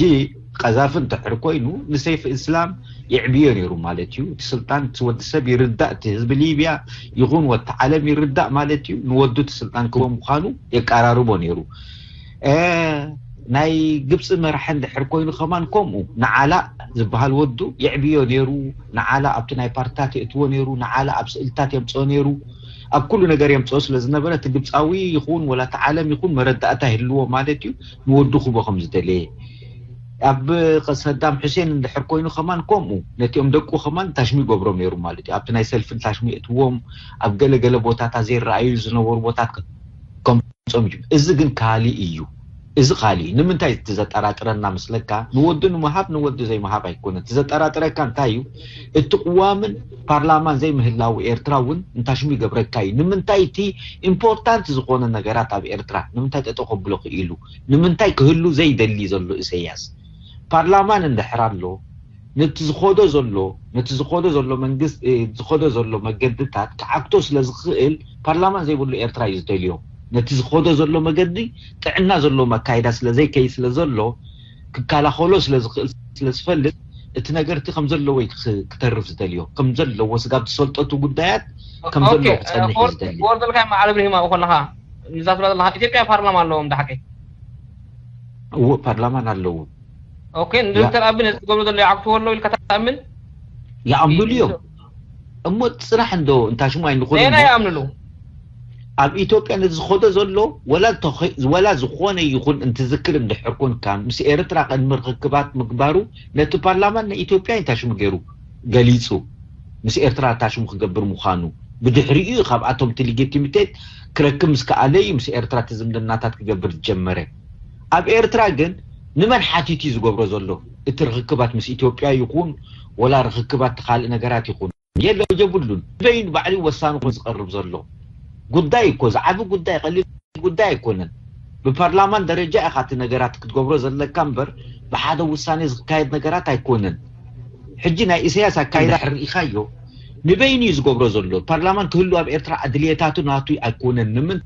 ቀዛፊ እንተሕር ኮይኑ ንሰይፍ እስላም የዕብዮ ነይሩ ማለት እዩ። እቲ ስልጣን እቲ ወዲ ሰብ ይርዳእ፣ እቲ ህዝቢ ሊብያ ይኹን ወዲ ዓለም ይርዳእ ማለት እዩ። ንወዱ እቲ ስልጣን ክቦ ምዃኑ የቀራርቦ ነይሩ። ናይ ግብፂ መራሒ እንድሕር ኮይኑ ከማን ከምኡ ንዓላእ ዝበሃል ወዱ የዕብዮ ነይሩ። ንዓላ ኣብቲ ናይ ፓርትታት የእትዎ ነይሩ። ንዓላ ኣብ ስእልታት የምፅኦ ነይሩ። ኣብ ኩሉ ነገር የምፅኦ ስለ ዝነበረ እቲ ግብፃዊ ይኹን ወላ እቲ ዓለም ይኹን መረዳእታ ይህልዎ ማለት እዩ። ንወዱ ክቦ ከም ዝደለየ ኣብ ሰዳም ሑሴን እንድሕር ኮይኑ ከማን ከምኡ ነቲኦም ደቁ ከማን ታሽሙ ይገብሮም ነይሩ ማለት እዩ። ኣብቲ ናይ ሰልፍን ታሽሙ የእትዎም፣ ኣብ ገለገለ ቦታታት ዘይረኣዩ ዝነበሩ ቦታት ከምፆም እዩ። እዚ ግን ካሊእ እዩ። እዚ ካሊእ እዩ። ንምንታይ እቲ ዘጠራጥረና መስለካ? ንወዱ ንምሃብ ንወዱ ዘይምሃብ ኣይኮነን። እቲ ዘጠራጥረካ እንታይ እዩ? እቲ ቅዋምን ፓርላማን ዘይምህላው ኤርትራ እውን እንታሽሙ ይገብረካ እዩ። ንምንታይ እቲ ኢምፖርታንት ዝኾነ ነገራት ኣብ ኤርትራ ንምንታይ ጠጠው ከብሎ ክኢሉ? ንምንታይ ክህሉ ዘይደሊ ዘሎ ኢሰያስ? ፓርላማን እንድሕር ኣሎ፣ ነቲ ዝኸዶ ዘሎ፣ ነቲ ዝኸዶ ዘሎ መንግስት፣ እ፣ ዝኸዶ ዘሎ መገድታት ክዓግቶ ስለ ዝኽእል፣ ፓርላማን ዘይብሉ ኤርትራ እዩ ዝደልዮ። ነቲ ዝኸዶ ዘሎ መገዲ ጥዕና ዘለዎ ኣካይዳ ስለ ዘይከይ ስለ ዘሎ፣ ክከላኸሎ ስለ ዝኽእል ስለ ዝፈልጥ፣ እቲ ነገር እቲ ከም ዘለዎ እዩ ክኽ-፣ ክተርፍ ዝደልዮ። ከም ዘለዎ ስጋብ ዝሰልጠቱ ጉዳያት ከም ኦኬ፣ ዘለዎ ክጸንሕ እዩ ፎርድ፣ ዝደሊ። ፎርድ ልካ መዓል ብርሂማ ከለኻ፣ ንዛ ትብላ ዘለኻ ኢትዮጵያ ፓርላማ ኣለዎም፣ ዳሓቂ? እዎ፣ ፓርላማን ኣለዎም። ኦኬ፣ ያ ንዶክተር ኣቢ ነዚ ዝገብሮ ዘሎ ይዓግትዎ ኣለዉ ኢልካ ትኣምን? ይኣምኑሉ እዮም። እሞ ጽናሕ እንዶ እንታ ሽሙ ኣይንኾን ዜና እሞ ይኣምኑሉ። ኣብ ኢትዮጵያ ነቲ ዝኸዶ ዘሎ ወላ እንተኸ-፣ ወላ ዝኾነ ይኹን እንትዝክር እንድሕር ኮንካ፣ ምስ ኤርትራ ቅድሚ ርክክባት ምግባሩ ነቲ ፓርላማን ንኢትዮጵያ እንታይ ሽሙ ገይሩ ገሊጹ፣ ምስ ኤርትራ እንታይ ሽሙ ክገብር ምዃኑ። ብድሕሪኡ እዩ ካብኣቶም እቲ ሊጊቲሚቴት ክረክብ ምስ ከኣለ እዩ ምስ ኤርትራ እቲ ዝምድናታት ክገብር ዝጀመረ። ኣብ ኤርትራ ግን ንመን ሓቲቱ እዩ ዝገብሮ ዘሎ? እቲ ርክክባት ምስ ኢትዮጵያ ይኹን ወላ ርክክባት ካልእ ነገራት ይኹን የለ የብሉን። በይኑ ባዕሉ ወሳኒ ኮይኑ ዝቐርብ ዘሎ ጉዳይ እኮ፣ ዝዓቢ ጉዳይ፣ ቀሊል ጉዳይ ኣይኮነን። ብፓርላማን ደረጃ ኢኻ እቲ ነገራት ክትገብሮ ዘለካ እምበር፣ ብሓደ ውሳኔ ዝካየድ ነገራት ኣይኮነን። ሕጂ ናይ ኢሳያስ ኣካይዳ ርኢኻዮ፣ ንበይኑ እዩ ዝገብሮ ዘሎ። ፓርላማን ክህሉ ኣብ ኤርትራ ኣድልየታቱ ናቱ ኣይኮነን። ንምን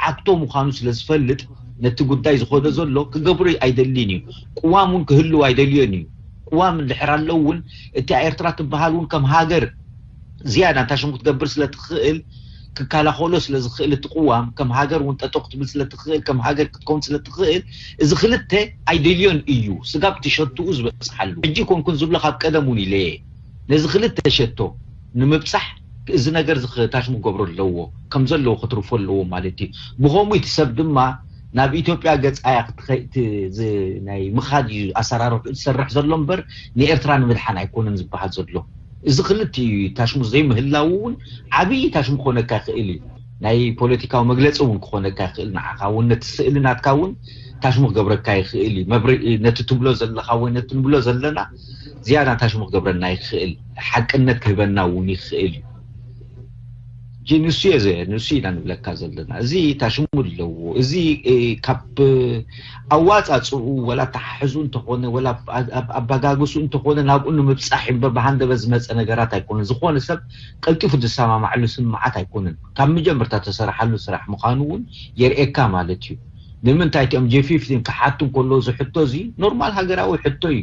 ዓግቶ ምዃኑ ስለ ዝፈልጥ፣ ነቲ ጉዳይ ዝኸዶ ዘሎ ክገብሮ ኣይደልን እዩ። ቅዋም እውን ክህልው ኣይደልዮን እዩ። ቅዋም እንድሕር ኣሎ እውን፣ እቲ ኤርትራ ትበሃል እውን ከም ሃገር ዝያዳ እንታይ ሽሙ ክትገብር ስለ ትኽእል፣ ክከላኸሎ ስለ ዝኽእል፣ እቲ ቅዋም ከም ሃገር እውን ጠጠው ክትብል ስለ ትኽእል፣ ከም ሃገር ክትከውን ስለ ትኽእል፣ እዚ ክልተ ኣይደልዮን እዩ። ስጋብ ትሸትኡ ዝበጽሓሉ። ሕጂ ኮንኩን ዝብሎ ካብ ቀደም እውን ኢለየ። ነዚ ክልተ ሸቶ ንምብጻሕ እዚ ነገር እዚ ክታሽሙ ክገብሮ ኣለዎ፣ ከም ዘለዎ ክትርፎ ኣለዎ ማለት እዩ። ብኸምኡ እቲ ሰብ ድማ ናብ ኢትዮጵያ ገጻያ ክትኸ-፣ እቲ ዝ-፣ ናይ ምኻድ እዩ ኣሰራርሑ ዝሰርሕ ዘሎ እምበር ንኤርትራ ንምድሓን ኣይኮነን ዝበሃል ዘሎ። እዚ ክልተ እዩ። ታሽሙ ዘይምህላው እውን ዓብዪ ታሽሙ ክኾነካ ይኽእል እዩ። ናይ ፖለቲካዊ መግለፂ እውን ክኾነካ ይኽእል። ንዓኻ እውን ነቲ ስእሊ ናትካ እውን ታሽሙ ክገብረካ ይኽእል እዩ። መብር-፣ ነቲ ትብሎ ዘለኻ ወይ ነቲ ንብሎ ዘለና ዝያዳ ታሽሙ ክገብረና ይኽእል። ሓቅነት ክህበና እውን ይኽእል እዩ። ጂ ንሱ እየ ዘ-፣ ንሱ ኢና ንብለካ ዘለና። እዚ ታሽሙ ኣለዎ። እዚ፣ እ፣ ካብ ኣዋጻጽኡ ወላ ኣተሓሕዙ እንተኾነ፣ ወላ ኣብ፣ ኣብ፣ ኣብ ኣባጋግሱ እንተኾነ፣ ናብኡ ንምብጻሕ እምበር ብሃንደበት ዝመጸ ነገራት ኣይኮነን። ዝኾነ ሰብ ቀልጢፉ ዝሰማማዕሉ ስምዓት ኣይኮነን። ካብ መጀመርታ ተሰራሓሉ ስራሕ ምዃኑ እውን የርእየካ ማለት እዩ። ንምንታይ እቲኦም ጄ ፊፍቲን ክሓቱ እንከለዉ እዚ ሕቶ እዚ ኖርማል ሃገራዊ ሕቶ እዩ።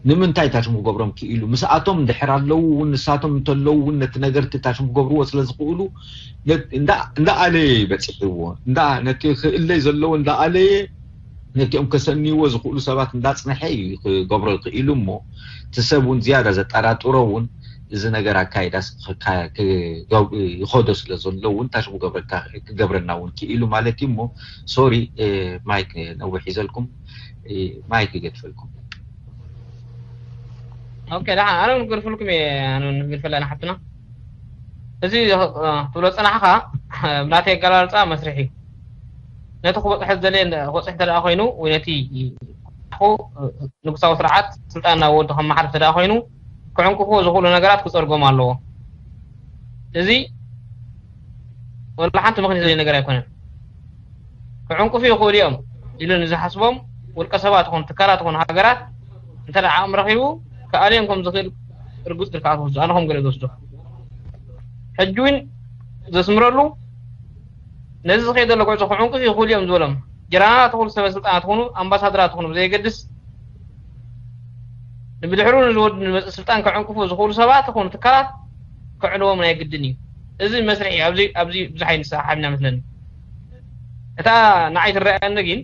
ንምንታይ ታሽሙ ክገብሮም ክኢሉ? ምስኣቶም እንድሕር ኣለዉ እውን፣ ንሳቶም እንተለዉ እውን ነቲ ነገር እቲ ታሽሙ ክገብርዎ ስለ ዝኽእሉ፣ ነ-፣ እንዳ-፣ እንዳኣለየ እዩ በጺሕዎ። እንዳ-፣ ነቲ ክእለይ ዘለዎ እንዳኣለየ፣ ነቲኦም ከሰንይዎ ዝኽእሉ ሰባት እንዳጽንሐ እዩ ክገብሮ ክኢሉ እሞ፣ እቲ ሰብ እውን ዝያዳ ዘጠራጥሮ እውን እዚ ነገር ኣካይዳስ ክካ-፣ ክገብ-፣ ይኸዶ ስለ ዘሎ እውን ታሽሙ ክገብረካ-፣ ክገብረና እውን ክኢሉ ማለት እዩ እሞ፣ ሶሪ፣ እ፣ ማይክ ነዊሕ ሒዘልኩም፣ እ፣ ማይክ ይገድፈልኩም። ኦኬ፣ ደሓን፣ ኣነ እውን ክገድፈልኩም እየ፣ ኣነ እውን ክገድፈላ ንሓፍትና። እዚ፣ እ፣ ትብሎ ጸናሕኻ፣ ብናተይ ኣገላልጻ መስርሕ እዩ። ነቲ ክበጽሖ ዝደለየ እንደ-፣ ክበጽሕ እንተ ደኣ ኮይኑ፣ ወይ ነቲ ንጉሳዊ ስርዓት ስልጣን ናብ ወዱ ከመሓላልፍ እንተ ደኣ ኮይኑ፣ ክዕንቅፍዎ ዝኽእሉ ነገራት ክጸርጎም ኣለዎ። እዚ ወላ ሓንቲ ምኽንያት ዘለ ነገር ኣይኮነን። ክዕንቅፉ ይኽእሉ እዮም ኢሉ ንዝሓስቦም ውልቀ ሰባት ኹን ትካላት ኹን ሃገራት እንተ ደኣ ዓቕሚ ረኺቡ ክኣልዮም ከም ዝኽእል ርግጽ ኢልካ ትወስዶ። ኣነ ከም ገለ ዝወስዶ ሕጂ እውን ዘስምረሉ ነዚ ዝኸይድ ዘሎ ጉዕዞ ክዕንቅፉ ይኽእሉ እዮም ዝበሎም ጀነራላት ኹን ሰበ ስልጣናት ኹኑ ኣምባሳደራት ኹኑ ብዘየገድስ ንብድሕሩ ንዝወዱ ንመጽእ ስልጣን ክዕንቅፉ ዝኽእሉ ሰባት ኹኑ ትካላት ክዕንዎም ናይ ግድን እዩ። እዚ መስርሕ እዩ። ኣብዚ ኣብዚ ብዙሕ ኣይንሰሓሓብና መስለኒ። እታ ንዓይ ትረኣየኒ ግን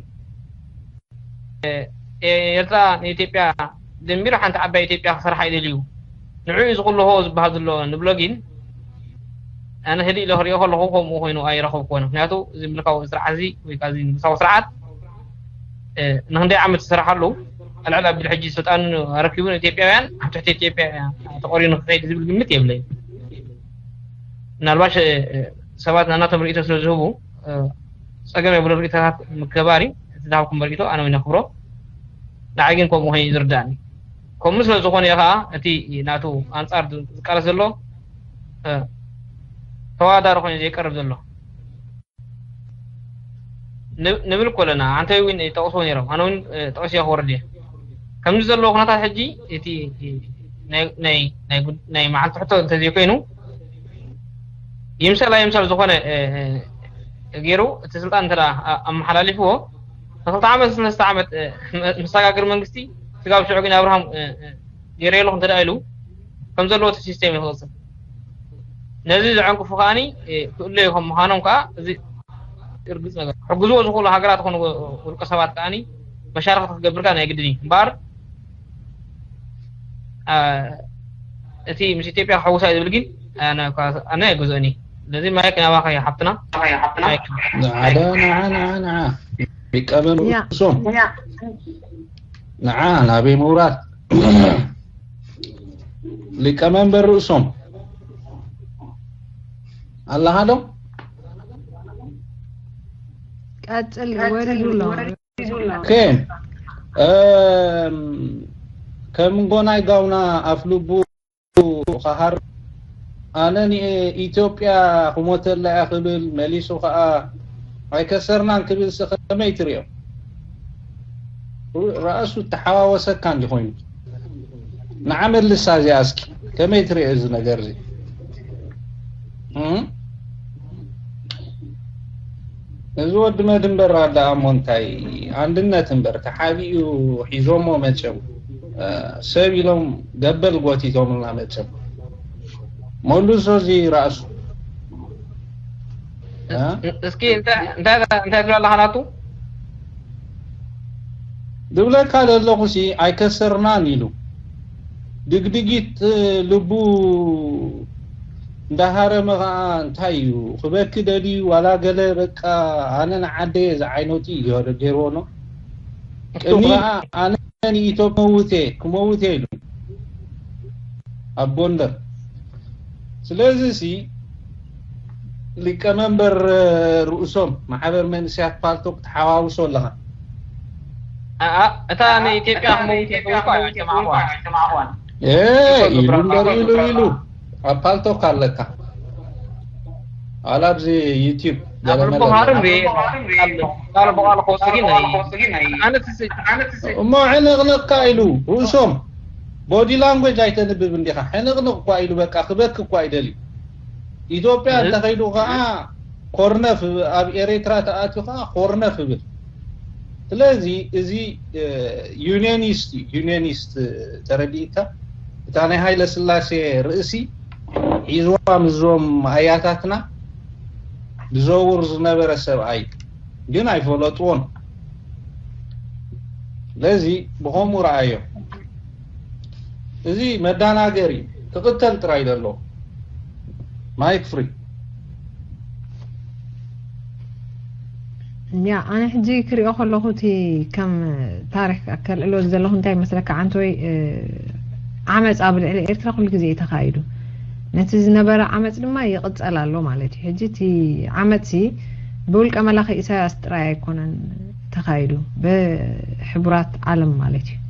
ኤርትራ ንኢትዮጵያ ደንቢሩ ሓንቲ ዓባይ ኢትዮጵያ ክሰርሓ ይደልዩ ንዑ እዩ ዝኽልሆ ዝበሃል ዘሎ ንብሎ ግን ኣነ ህድእ ኢለ ክሪኦ ከለኹ ከምኡ ኮይኑ ኣይረኸብኩዎን። ምክንያቱ እዚ ምልካዊ ስርዓት እዚ ወይ ከዓ እዚ ንጉሳዊ ስርዓት ንክንደይ ዓመት ዝሰርሓሉ ኣልዕል ኣቢሉ ሕጂ ስልጣን ኣረኪቡ ንኢትዮጵያውያን ኣብ ትሕቲ ኢትዮጵያ ተቆሪኑ ክኸይድ ዝብል ግምት የብለይ። ምናልባሽ ሰባት ናናቶም ርእቶ ስለ ዝህቡ ጸገም የብሉ ርእቶታት ምክባር እዩ። እቲ ዝሃብኩም ርእቶ ኣነ እውን ነኽብሮ። ንዓይ ግን ከምኡ ኮይኑ ዝርዳእኒ። ከምኡ ስለ ዝኾነ እዩ ከዓ እቲ ናቱ ኣንጻር ዝቃለስ ዘሎ ተዋዳሪ ኮይኑ ዘይቀርብ ዘሎ ንብል እኮ ኣለና። ኣንተ እውን ይጠቕሱ ነይሮም ኣነ እውን ጠቕስ እየ ክወርድ እየ። ከምዚ ዘለዎ ኩነታት ሕጂ እቲ ናይ መዓልቲ ሕቶ እንተዘይኮይኑ ይምሰል ኣይምሰል ዝኾነ ገይሩ እቲ ስልጣን እንተ ኣመሓላሊፍዎ ንክልተ ዓመት ንስለስተ ዓመት መሰጋግር መንግስቲ ስጋብ ሽዑ ግን ኣብርሃም ገይረ ኣለኹ እንተ ኢሉ ከም ዘለዎ እቲ ሲስተም ይክቕፅል። ነዚ ዘዐንቅፉ ከዓኒ ክእለዩ ከም ምዃኖም ከዓ እዚ ርግፅ ነገር ሕግዝዎ ዝኽእሉ ሃገራት ኾኑ ውልቀ ሰባት ከዓኒ መሻርክቲ ክገብርካ ናይ ግድን እዩ እምበኣር እቲ ምስ ኢትዮጵያ ክሕውሳ እዩ ዝብል ግን ኣነ ኣይገዝኦን እዩ። ስለዚ ማይክ ናባኻ እዩ ሓፍትና። ንዓ ንዓ ንዓ ንዓ ሊቀመንበር ርእሶም ንዓ ናበይ ምውራድ ሊቀመንበር ርእሶም ኣለኻ ዶ? ቀጽል ወሪዱ ኣሎ። ኦኬ ከም ጎናይ ጋውና ኣፍልቡ ከሃር ኣነ ንኢትዮጵያ ክሞተላ እያ ክብል መሊሱ ከዓ ኣይከሰርናን ክብል ሲ ከመይ ትሪኦ? ራእሱ ተሓዋወሰካ እንዲ ኮይኑ ንዓ መልሳ እዚኣ እስኪ ከመይ ትሪኦ እዚ ነገር እዚ? እዚ ወዲ መድ እምበር ኣዳ ኣሞ እንታይ ኣንድነት እምበር ተሓቢኡ ሒዞሞ መቸም ሰብ ኢሎም ገበል ጎቲቶምልና መቸም መሉሶ እዚ ራእሱ እስኪ እንታይ እንታይ ትብል ኣለኻ ናቱ ዝብለካ ዘለኹ ሲ ኣይከሰርናን ኢሉ ድግድጊት ልቡ እንዳሃረመ ከዓ እንታይ እዩ ክበኪ ደልዩ ዋላ ገለ በቃ ኣነ ንዓደየ ዝዓይነቱ እዩ ገይርዎ ነው ቅድሚ ከዓ ኣነ ንኢትዮጵያ ክመውት እየ ክመውት እየ ኢሉ ኣብ ጎንደር ስለዚ ሲ ሊቀመንበር ርእሶም ማሕበር መንእሰያት ፓልቶክ ተሓዋውሶ ኣለኻ እታ ንኢትዮጵያ ክመውት ኢሉ እምበር ኢሉ ኢሉ ኣብ ፓልቶክ ኣለካ ኣላ ኣብዚ ዩቲዩብ እሞ ሕንቕንቕካ ኢሉ ርእሶም ቦዲ ላንጉጅ ኣይተንብብ እንዲኻ ሕንቕንቕ እኳ ኢሉ በቃ ክበክ እኳ ይደልዩ ኢትዮጵያ እንተኸይዱ ከዓ ኮርነፍ ኣብ ኤሬትራ ተኣትዩ ከዓ ኮርነፍ ይብል ስለዚ እዚ ዩኒየኒስት እዩ ዩኒየኒስት ተረዲእካ እታ ናይ ሃይለ ስላሴ ርእሲ ሒዝዋ ምስዞም ኣያታትና ዝዘውር ዝነበረ ሰብኣይ ግን ኣይፈለጥዎን ስለዚ ብኸምኡ ረኣዮ እዚ መዳናገር እዩ ክቕተል ጥራይ ዘሎ ማይክ ፍሪ ያ ኣነ ሕጂ ክሪኦ ከለኹ እቲ ከም ታሪክ ከልዕሎ ዘለኹ እንታይ መስለካ ዓንተወይ ዓመፅ ኣብ ልዕሊ ኤርትራ ኩሉ ግዜ እዩ ተኻይዱ ነቲ ዝነበረ ዓመፅ ድማ ይቕፀል ኣሎ ማለት እዩ ሕጂ እቲ ዓመፅሲ ብውልቀ መላኺ ኢሳያስ ጥራይ ኣይኮነን ተኻይዱ ብሕቡራት ዓለም ማለት እዩ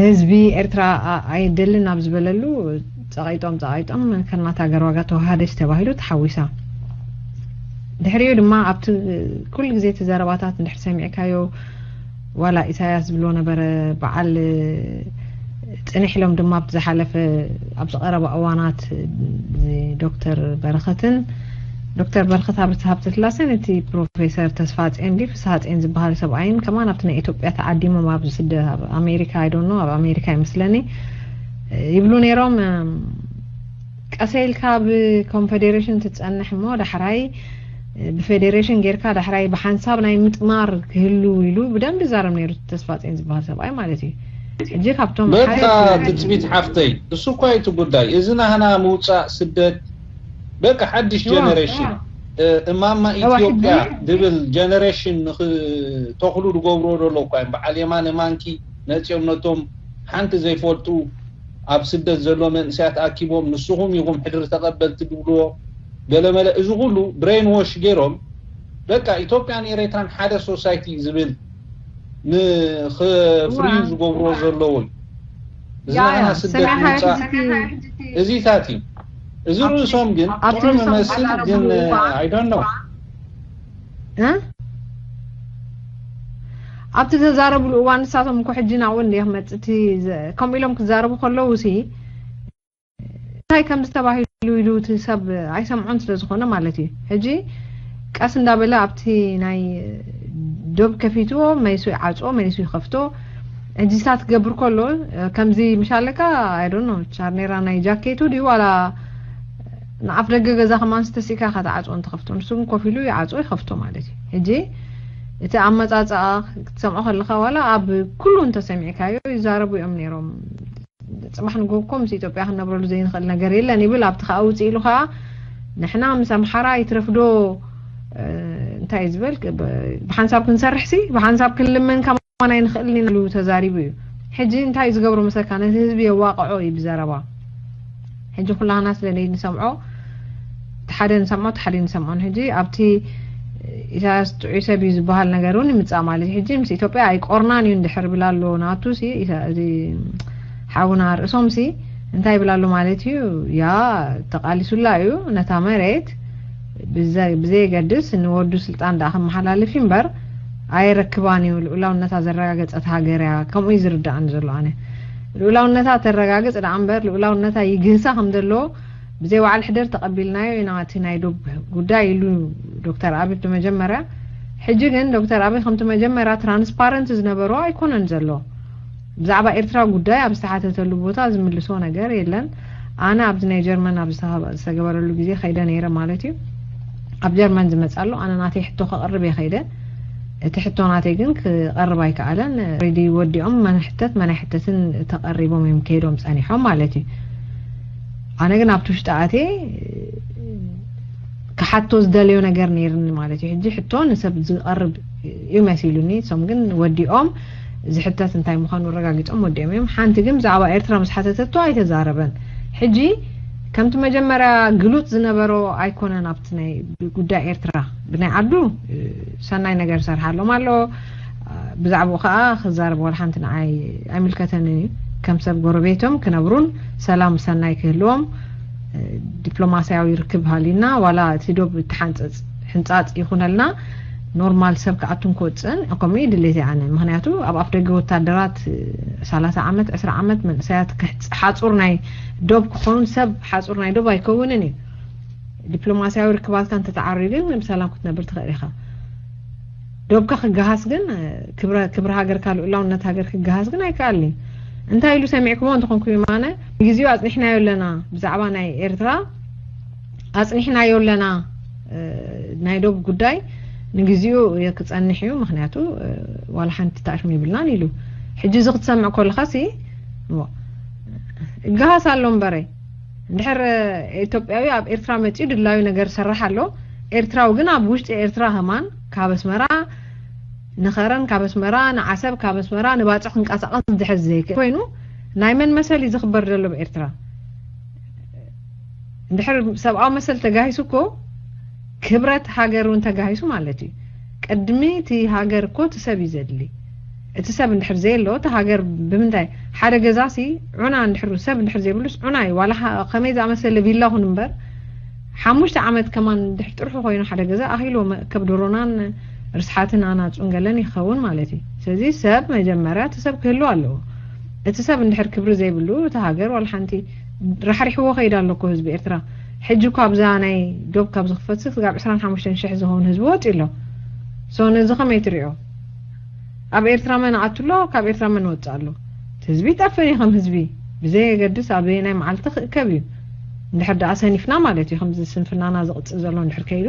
ህዝቢ ኤርትራ ኣይደልን ኣብ ዝበለሉ ጸቒጦም ጸቒጦም ከናታ ገርዋጋ ተዋሃደች ተባሂሉ ተሓዊሳ። ድሕሪኡ ድማ ኣብቲ ኩሉ ግዜ እቲ ዘረባታት እንድሕር ሰሚዕካዮ፣ ዋላ ኢሳያስ ዝብሎ ነበረ፣ በዓል ጽንሕ ኢሎም ድማ ኣብቲ ዝሓለፈ፣ ኣብዚ ቀረባ እዋናት ዶክተር በረኸትን፣ ዶክተር በረኸት ሃብተ-፣ ሃብተስላሴን እቲ ፕሮፌሰር ተስፋጼን ድዩ ፍስሃጼን ዝበሃል ሰብኣይን ከማን ኣብቲ ናይ ኢትዮጵያ ተዓዲሞም ኣብ ስደ-፣ ኣብ ኣሜሪካ፣ I don't know፣ ኣብ ኣሜሪካ ይመስለኒ፣ ይብሉ ነይሮም። ቀሰ ኢልካ ብኮንፌዴሬሽን ትጸንሕ እሞ ዳሕራይ ብፌዴሬሽን ጌርካ ዳሕራይ ብሓንሳብ ናይ ምጥማር ክህሉ ኢሉ ብደንቢ ይዛረብ ነይሩ ተስፋጼን ዝበሃል ሰብኣይ ማለት እዩ። ሕጂ ካብቶም በቃ ሓደ ትጽቢት ሓፍተይ፣ እሱ እኳ እዩ እቲ ጉዳይ። እዚ ናህና ምውጻእ ስደት፣ በቃ ሓድሽ እዋ፣ ጀነሬሽን፣ እዋ። እ፣ እማማ እዋ፣ ኢትዮጵያ ሕጂ ድብል ጀነሬሽን ንኽተኽሉ ዝገብርዎ ዘሎ እኳ እዮም። በዓል የማነ ማንኪ መጺኦም ነቶም ሓንቲ ዘይፈልጡ ኣብ ስደት ዘሎ መንእሰያት ኣኪቦም፣ ንስኹም ኢኹም ሕድሪ ተቐበልቲ ዝብልዎ ገለመለ፣ እዚ ኩሉ ብሬን ዎሽ ገይሮም፣ በቃ ኢትዮጵያን ኤርትራን ሓደ ሶሳይቲ ዝብል ንኽፍርዩ እዋ። ዝገብርዎ ዘለዉ እዩ። እዚ ያ፣ ያ፣ ናህና ስደት ሰሚዕካ ምውጻእ ሕጂ እቲ እዚታት እዩ። እዚ ኣብቲ፣ ርእሶም ግን ኣብቲ ጥዑም ንሶም ይመስል፣ ዝዛረቡ ግን እዋ። I don't know። እ? ኣብቲ ተዛረብሉ እዋን ንሳቶም እኮ ሕጂ ናብኡ እንደ ክመጽእ እቲ ዘ-፣ ከምኡ ኢሎም ክዛረቡ ከለዉ ሲ እንታይ ከም ዝተባሂሉ ኢሉ እቲ ሰብ ኣይሰምዖን ስለ ዝኾነ ማለት እዩ። ሕጂ ቀስ እንዳበለ ኣብቲ ናይ ዶብ ከፊትዎ፣ መሊሱ ይዓጽዎ፣ መሊሱ ይኸፍቶ። ሕጂ ሳት ክገብር ከሎ፣ ከምዚ ምሽ ኣለካ፣ I don't know፣ ቻርኔራ ናይ ጃኬቱ ድዩ ዋላ ንኣፍ ደገ ገዛ ከማን ዝተሲእካ ኢኻ ትዓጽዎ እንትኸፍቶ። ንሱ ግን ኮፍ ኢሉ ይዓጽዎ ይኸፍቶ ማለት እዩ። ሕጂ እቲ ኣመጻጽኣ ክትሰምዖ ከለኻ ዋላ ኣብ ኩሉ እንተሰሚዕካዮ ይዛረቡ እዮም ነይሮም። ጽባሕ ንግሆ እኮ ምስ ኢትዮጵያ ክንነብረሉ ዘይንኽእል ነገር የለን ይብል። ኣብቲ ከኣ ውጽእ ኢሉ ከኣ ንሕና ምስ ኣምሓራ ይትረፍዶ፣ እ፣ እንታይ እዩ ዝበል፣ ብ-፣ ብሓንሳብ ክንሰርሕሲ፣ ብሓንሳብ ክንልመን ከማን ኣይንኽእልን ኢና ኢሉ ተዛሪቡ እዩ። ሕጂ እንታይ እዩ ዝገብሮ መሰልካ? ነቲ ህዝቢ የዋቕዖ እዩ ብዘረባ። ሕጂ ኩላህና ስለ ንሰምዖ፣ እቲ ሓደ ንሰምዖ፣ እቲ ሓደ ንሰምዖን። ሕጂ ኣብቲ ኢሳያስ ጥዑይ ሰብ እዩ ዝበሃል ነገር እውን ይምጻእ ማለት እዩ። ሕጂ ምስ ኢትዮጵያ ኣይቆርናን እዩ እንድሕር ብላ ኣሎ ናቱ ሲ፣ ኢሳ-፣ እዚ ሓውና ርእሶም ሲ እንታይ ይብል ኣሎ ማለት እዩ? ያ ተቓሊሱላ እዩ ነታ መሬት ብዘ-፣ ብዘየገድስ ንወዱ ስልጣን ደኣ ከመሓላልፍ እዩ እምበር ኣየረክባን እዩ። ልኡላውነታ ዘረጋገጸት ሃገር እያ። ከምኡ እዩ ዝርድኣኒ ዘሎ ኣነ። ልኡላውነታ ተረጋግጽ ደኣ እምበር ልኡላውነታ ይግህሳ ከም ዘሎ ብዘይ በዓል ሕደር ተቐቢልናዮ ኢና እቲ ናይ ዶብ ጉዳይ ኢሉ ዶክተር ኣቢ ብመጀመርያ። ሕጂ ግን ዶክተር ኣቢ ከምቲ መጀመርያ ትራንስፓረንት ዝነበሮ ኣይኮነን ዘሎ። ብዛዕባ ኤርትራ ጉዳይ ኣብ ዝተሓተተሉ ቦታ ዝምልሶ ነገር የለን። ኣነ ኣብዚ ናይ ጀርመን ኣብ ዝተኸ-፣ ዝተገበረሉ ግዜ ከይደ ነይረ ማለት እዩ። ኣብ ጀርመን ዝመጽእ ኣሎ፣ ኣነ ናተይ ሕቶ ከቕርብ እየ ከይደ። እቲ ሕቶ ናተይ ግን ክቐርብ ኣይከኣለን። ሬዲ ወዲኦም መን ሕተት መን ኣይሕተትን ተቐሪቦም እዮም ከይዶም ጸኒሖም ማለት እዩ። ኣነ ግን ኣብቲ ውሽጢ ኣትየ ክሓቶ ዝደለዮ ነገር ነይርኒ ማለት እዩ። ሕጂ ሕቶ ንሰብ ዝቐርብ እዩ መሲሉኒ። እሶም ግን ወዲኦም ዝሕተት እንታይ ምዃኑ ኣረጋጊጾም ወዲኦም እዮም። ሓንቲ ግን ብዛዕባ ኤርትራ ምስ ሓተተቶ ኣይተዛረበን። ሕጂ ከምቲ መጀመርያ ግሉጽ ዝነበሮ ኣይኮነን። ኣብቲ ናይ ጉዳይ ኤርትራ ብናይ ዓዱ፣ እ፣ ሰናይ ነገር ሰርሓሎም ኣሎ። ብዛዕባኡ ከኣ ክዛረብ ዋላ ሓንቲ ንዓይ ኣይምልከተንን እዩ። ከም ሰብ ጎረቤቶም ክነብሩን ሰላም ሰናይ ክህልዎም፣ እ፣ ዲፕሎማስያዊ ርክብ ሃልዩና ዋላ እቲ ዶብ እትሓንጸጽ ሕንጻጽ ይኹነልና፣ ኖርማል ሰብ ክኣቱን ክወጽእን ከምኡ እዩ ድሌተይ ኣነ። ምኽንያቱ ኣብ ኣፍ ደገ ወታደራት፣ እ፣ ሰላሳ ዓመት፣ ዕስራ ዓመት መንእሰያት ክሕጽ-፣ ሓጹር ናይ ዶብ ክኸውን ሰብ ሓጹር ናይ ዶብ ኣይከውንን እዩ። ዲፕሎማስያዊ ርክባትካ እንተተዓርዩ ግን ብሰላም ክትነብር ትኽእል ኢኻ። ዶብካ ክገሃስ ግን፣ ክብረ-፣ ክብሪ ሃገርካ ልኡላውነት ሃገር ክገሃስ ግን ኣይከኣልን እዩ። እንታይ ኢሉ ሰሚዕክሞ እንተኾንኩም የማነ፣ ንግዜኡ ኣጽኒሕናዮ ኣለና፣ ብዛዕባ ናይ ኤርትራ ኣጽኒሕናዮ ኣለና፣ እ፣ ናይ ዶብ ጉዳይ ንግዜኡ ክጸንሕ እዩ፣ ምኽንያቱ፣ እ፣ ዋላ ሓንቲ ተኣሽሙ ይብልናን ኢሉ። ሕጂ እዚ ክትሰምዕ ከለኻሲ፣ እሞ፣ እገሃስ ኣሎ እምበረይ። እንድሕር ኢትዮጵያዊ ኣብ ኤርትራ መጺኡ ድላዩ ነገር ሰርሕ ኣሎ፣ ኤርትራዊ ግን ኣብ ውሽጢ ኤርትራ ከማን ካብ ኣስመራ ንኸረን፣ ካብ ኣስመራ ንዓሰብ፣ ካብ ኣስመራ ንባጽዕ ክንቀሳቐስ እንድሕር ዘይክእል ኮይኑ፣ ናይ መን መሰል እዩ ዝኽበር ዘሎ ኣብ ኤርትራ? እንድሕር ሰብኣዊ መሰል ተጋሂሱ እኮ ክብረት ሃገር እውን ተጋሂሱ ማለት እዩ። ቅድሚ እቲ ሃገር እኮ እቲ ሰብ እዩ ዘድሊ። እቲ ሰብ እንድሕር ዘየሎ፣ እቲ ሃገር ብምንታይ? ሓደ ገዛሲ ዑና እንድሕር፣ ሰብ እንድሕር ዘይብሉስ ዑና እዩ። ዋላ ሓ-፣ ከመይ ዝኣመሰለ ቪላ ኹን እምበር፣ ሓሙሽተ ዓመት ከማን እንድሕር ጥርሑ ኮይኑ ሓደ ገዛ ኣኺልዎ መእከብ ዶሮናን ርስሓትን ኣናጹን ገለን ይኸውን ማለት እዩ። ስለዚ ሰብ መጀመርያ እቲ ሰብ ክህሉ ኣለዎ። እቲ ሰብ እንድሕር ክብሪ ዘይብሉ፣ እቲ ሃገር ዋላ ሓንቲ ራሕሪሕዎ ከይዳ ኣሎ እኮ ህዝቢ ኤርትራ። ሕጂ እኮ ኣብዛ ናይ ዶብ ካብ ዝኽፈትሲ ክሳብ ዕስራን ሓሙሽተን ሽሕ ዝኸውን ህዝቢ ወጺኡ ኣሎ። ሶ ነዚ ከመይ ትሪኦ? ኣብ ኤርትራ መን ኣቱ ኣሎ፣ ካብ ኤርትራ መን ወጽእ ኣሎ? እቲ ህዝቢ ይጠፍእ እዩ ከም ህዝቢ። ብዘየገድስ ኣበየናይ መዓልቲ ክእከብ እዩ። እንድሕር ደኣ ሰኒፍና ማለት እዩ፣ ከምዚ ስንፍናና ዝቕጽል ዘሎ እንድሕር ከይዱ፣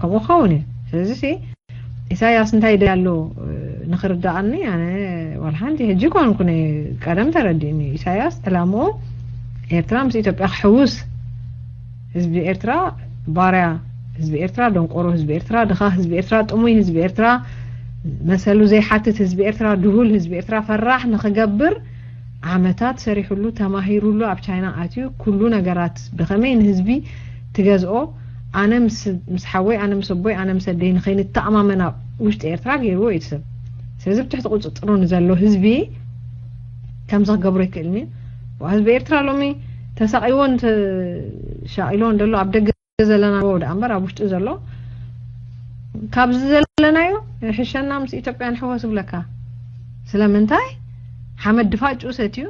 ከምኡ ክኸውን እዩ። ስለዚ ሲ፣ ኢሳያስ እንታይ ደልዩ ኣሎ ንኽርድኣኒ፣ ኣነ ዋላ ሓንቲ ሕጂ ኮንኩነ ቀደም ተረዲእኒ። ኢሳያስ ዕላምኡ ኤርትራ ምስ ኢትዮጵያ ክሕውስ፣ ህዝቢ ኤርትራ ባርያ፣ ህዝቢ ኤርትራ ደንቆሮ፣ ህዝቢ ኤርትራ ድኻ፣ ህዝቢ ኤርትራ ጥሙይ፣ ህዝቢ ኤርትራ መሰሉ ዘይሓትት፣ ህዝቢ ኤርትራ ድሁል፣ ህዝቢ ኤርትራ ፈራሕ ንኽገብር ዓመታት ሰሪሕሉ፣ ተማሂሩሉ፣ ኣብ ቻይና ኣትዩ ኩሉ ነገራት ብኸመይ ንህዝቢ ትገዝኦ፣ ኣነ ምስ፣ ምስ ሓወይ፣ ኣነ ምስ ኣቦይ፣ ኣነ ምስ ኣደይ ንኸይንተኣማመን ኣብ ውሽጢ ኤርትራ ገይርዎ እዩ እቲ ሰብ። ስለዚ ብትሕቲ ቁጽጥሩ ንዘሎ ህዝቢ ከምዚ ክገብሮ ኣይክእልን እዩ። ዋ፣ ህዝቢ ኤርትራ ሎሚ ተሳቒዎን ተሻቒሎን ዘሎ ኣብ ደገ ዘለና ደኣ እምበር ኣብ ውሽጢ ዘሎ ካብዚ ዘለናዮ ይሕሸና ምስ ኢትዮጵያ ንሕወስ ይብለካ። ስለምንታይ? ሓመድ ድፋጭኡ ሰትዩ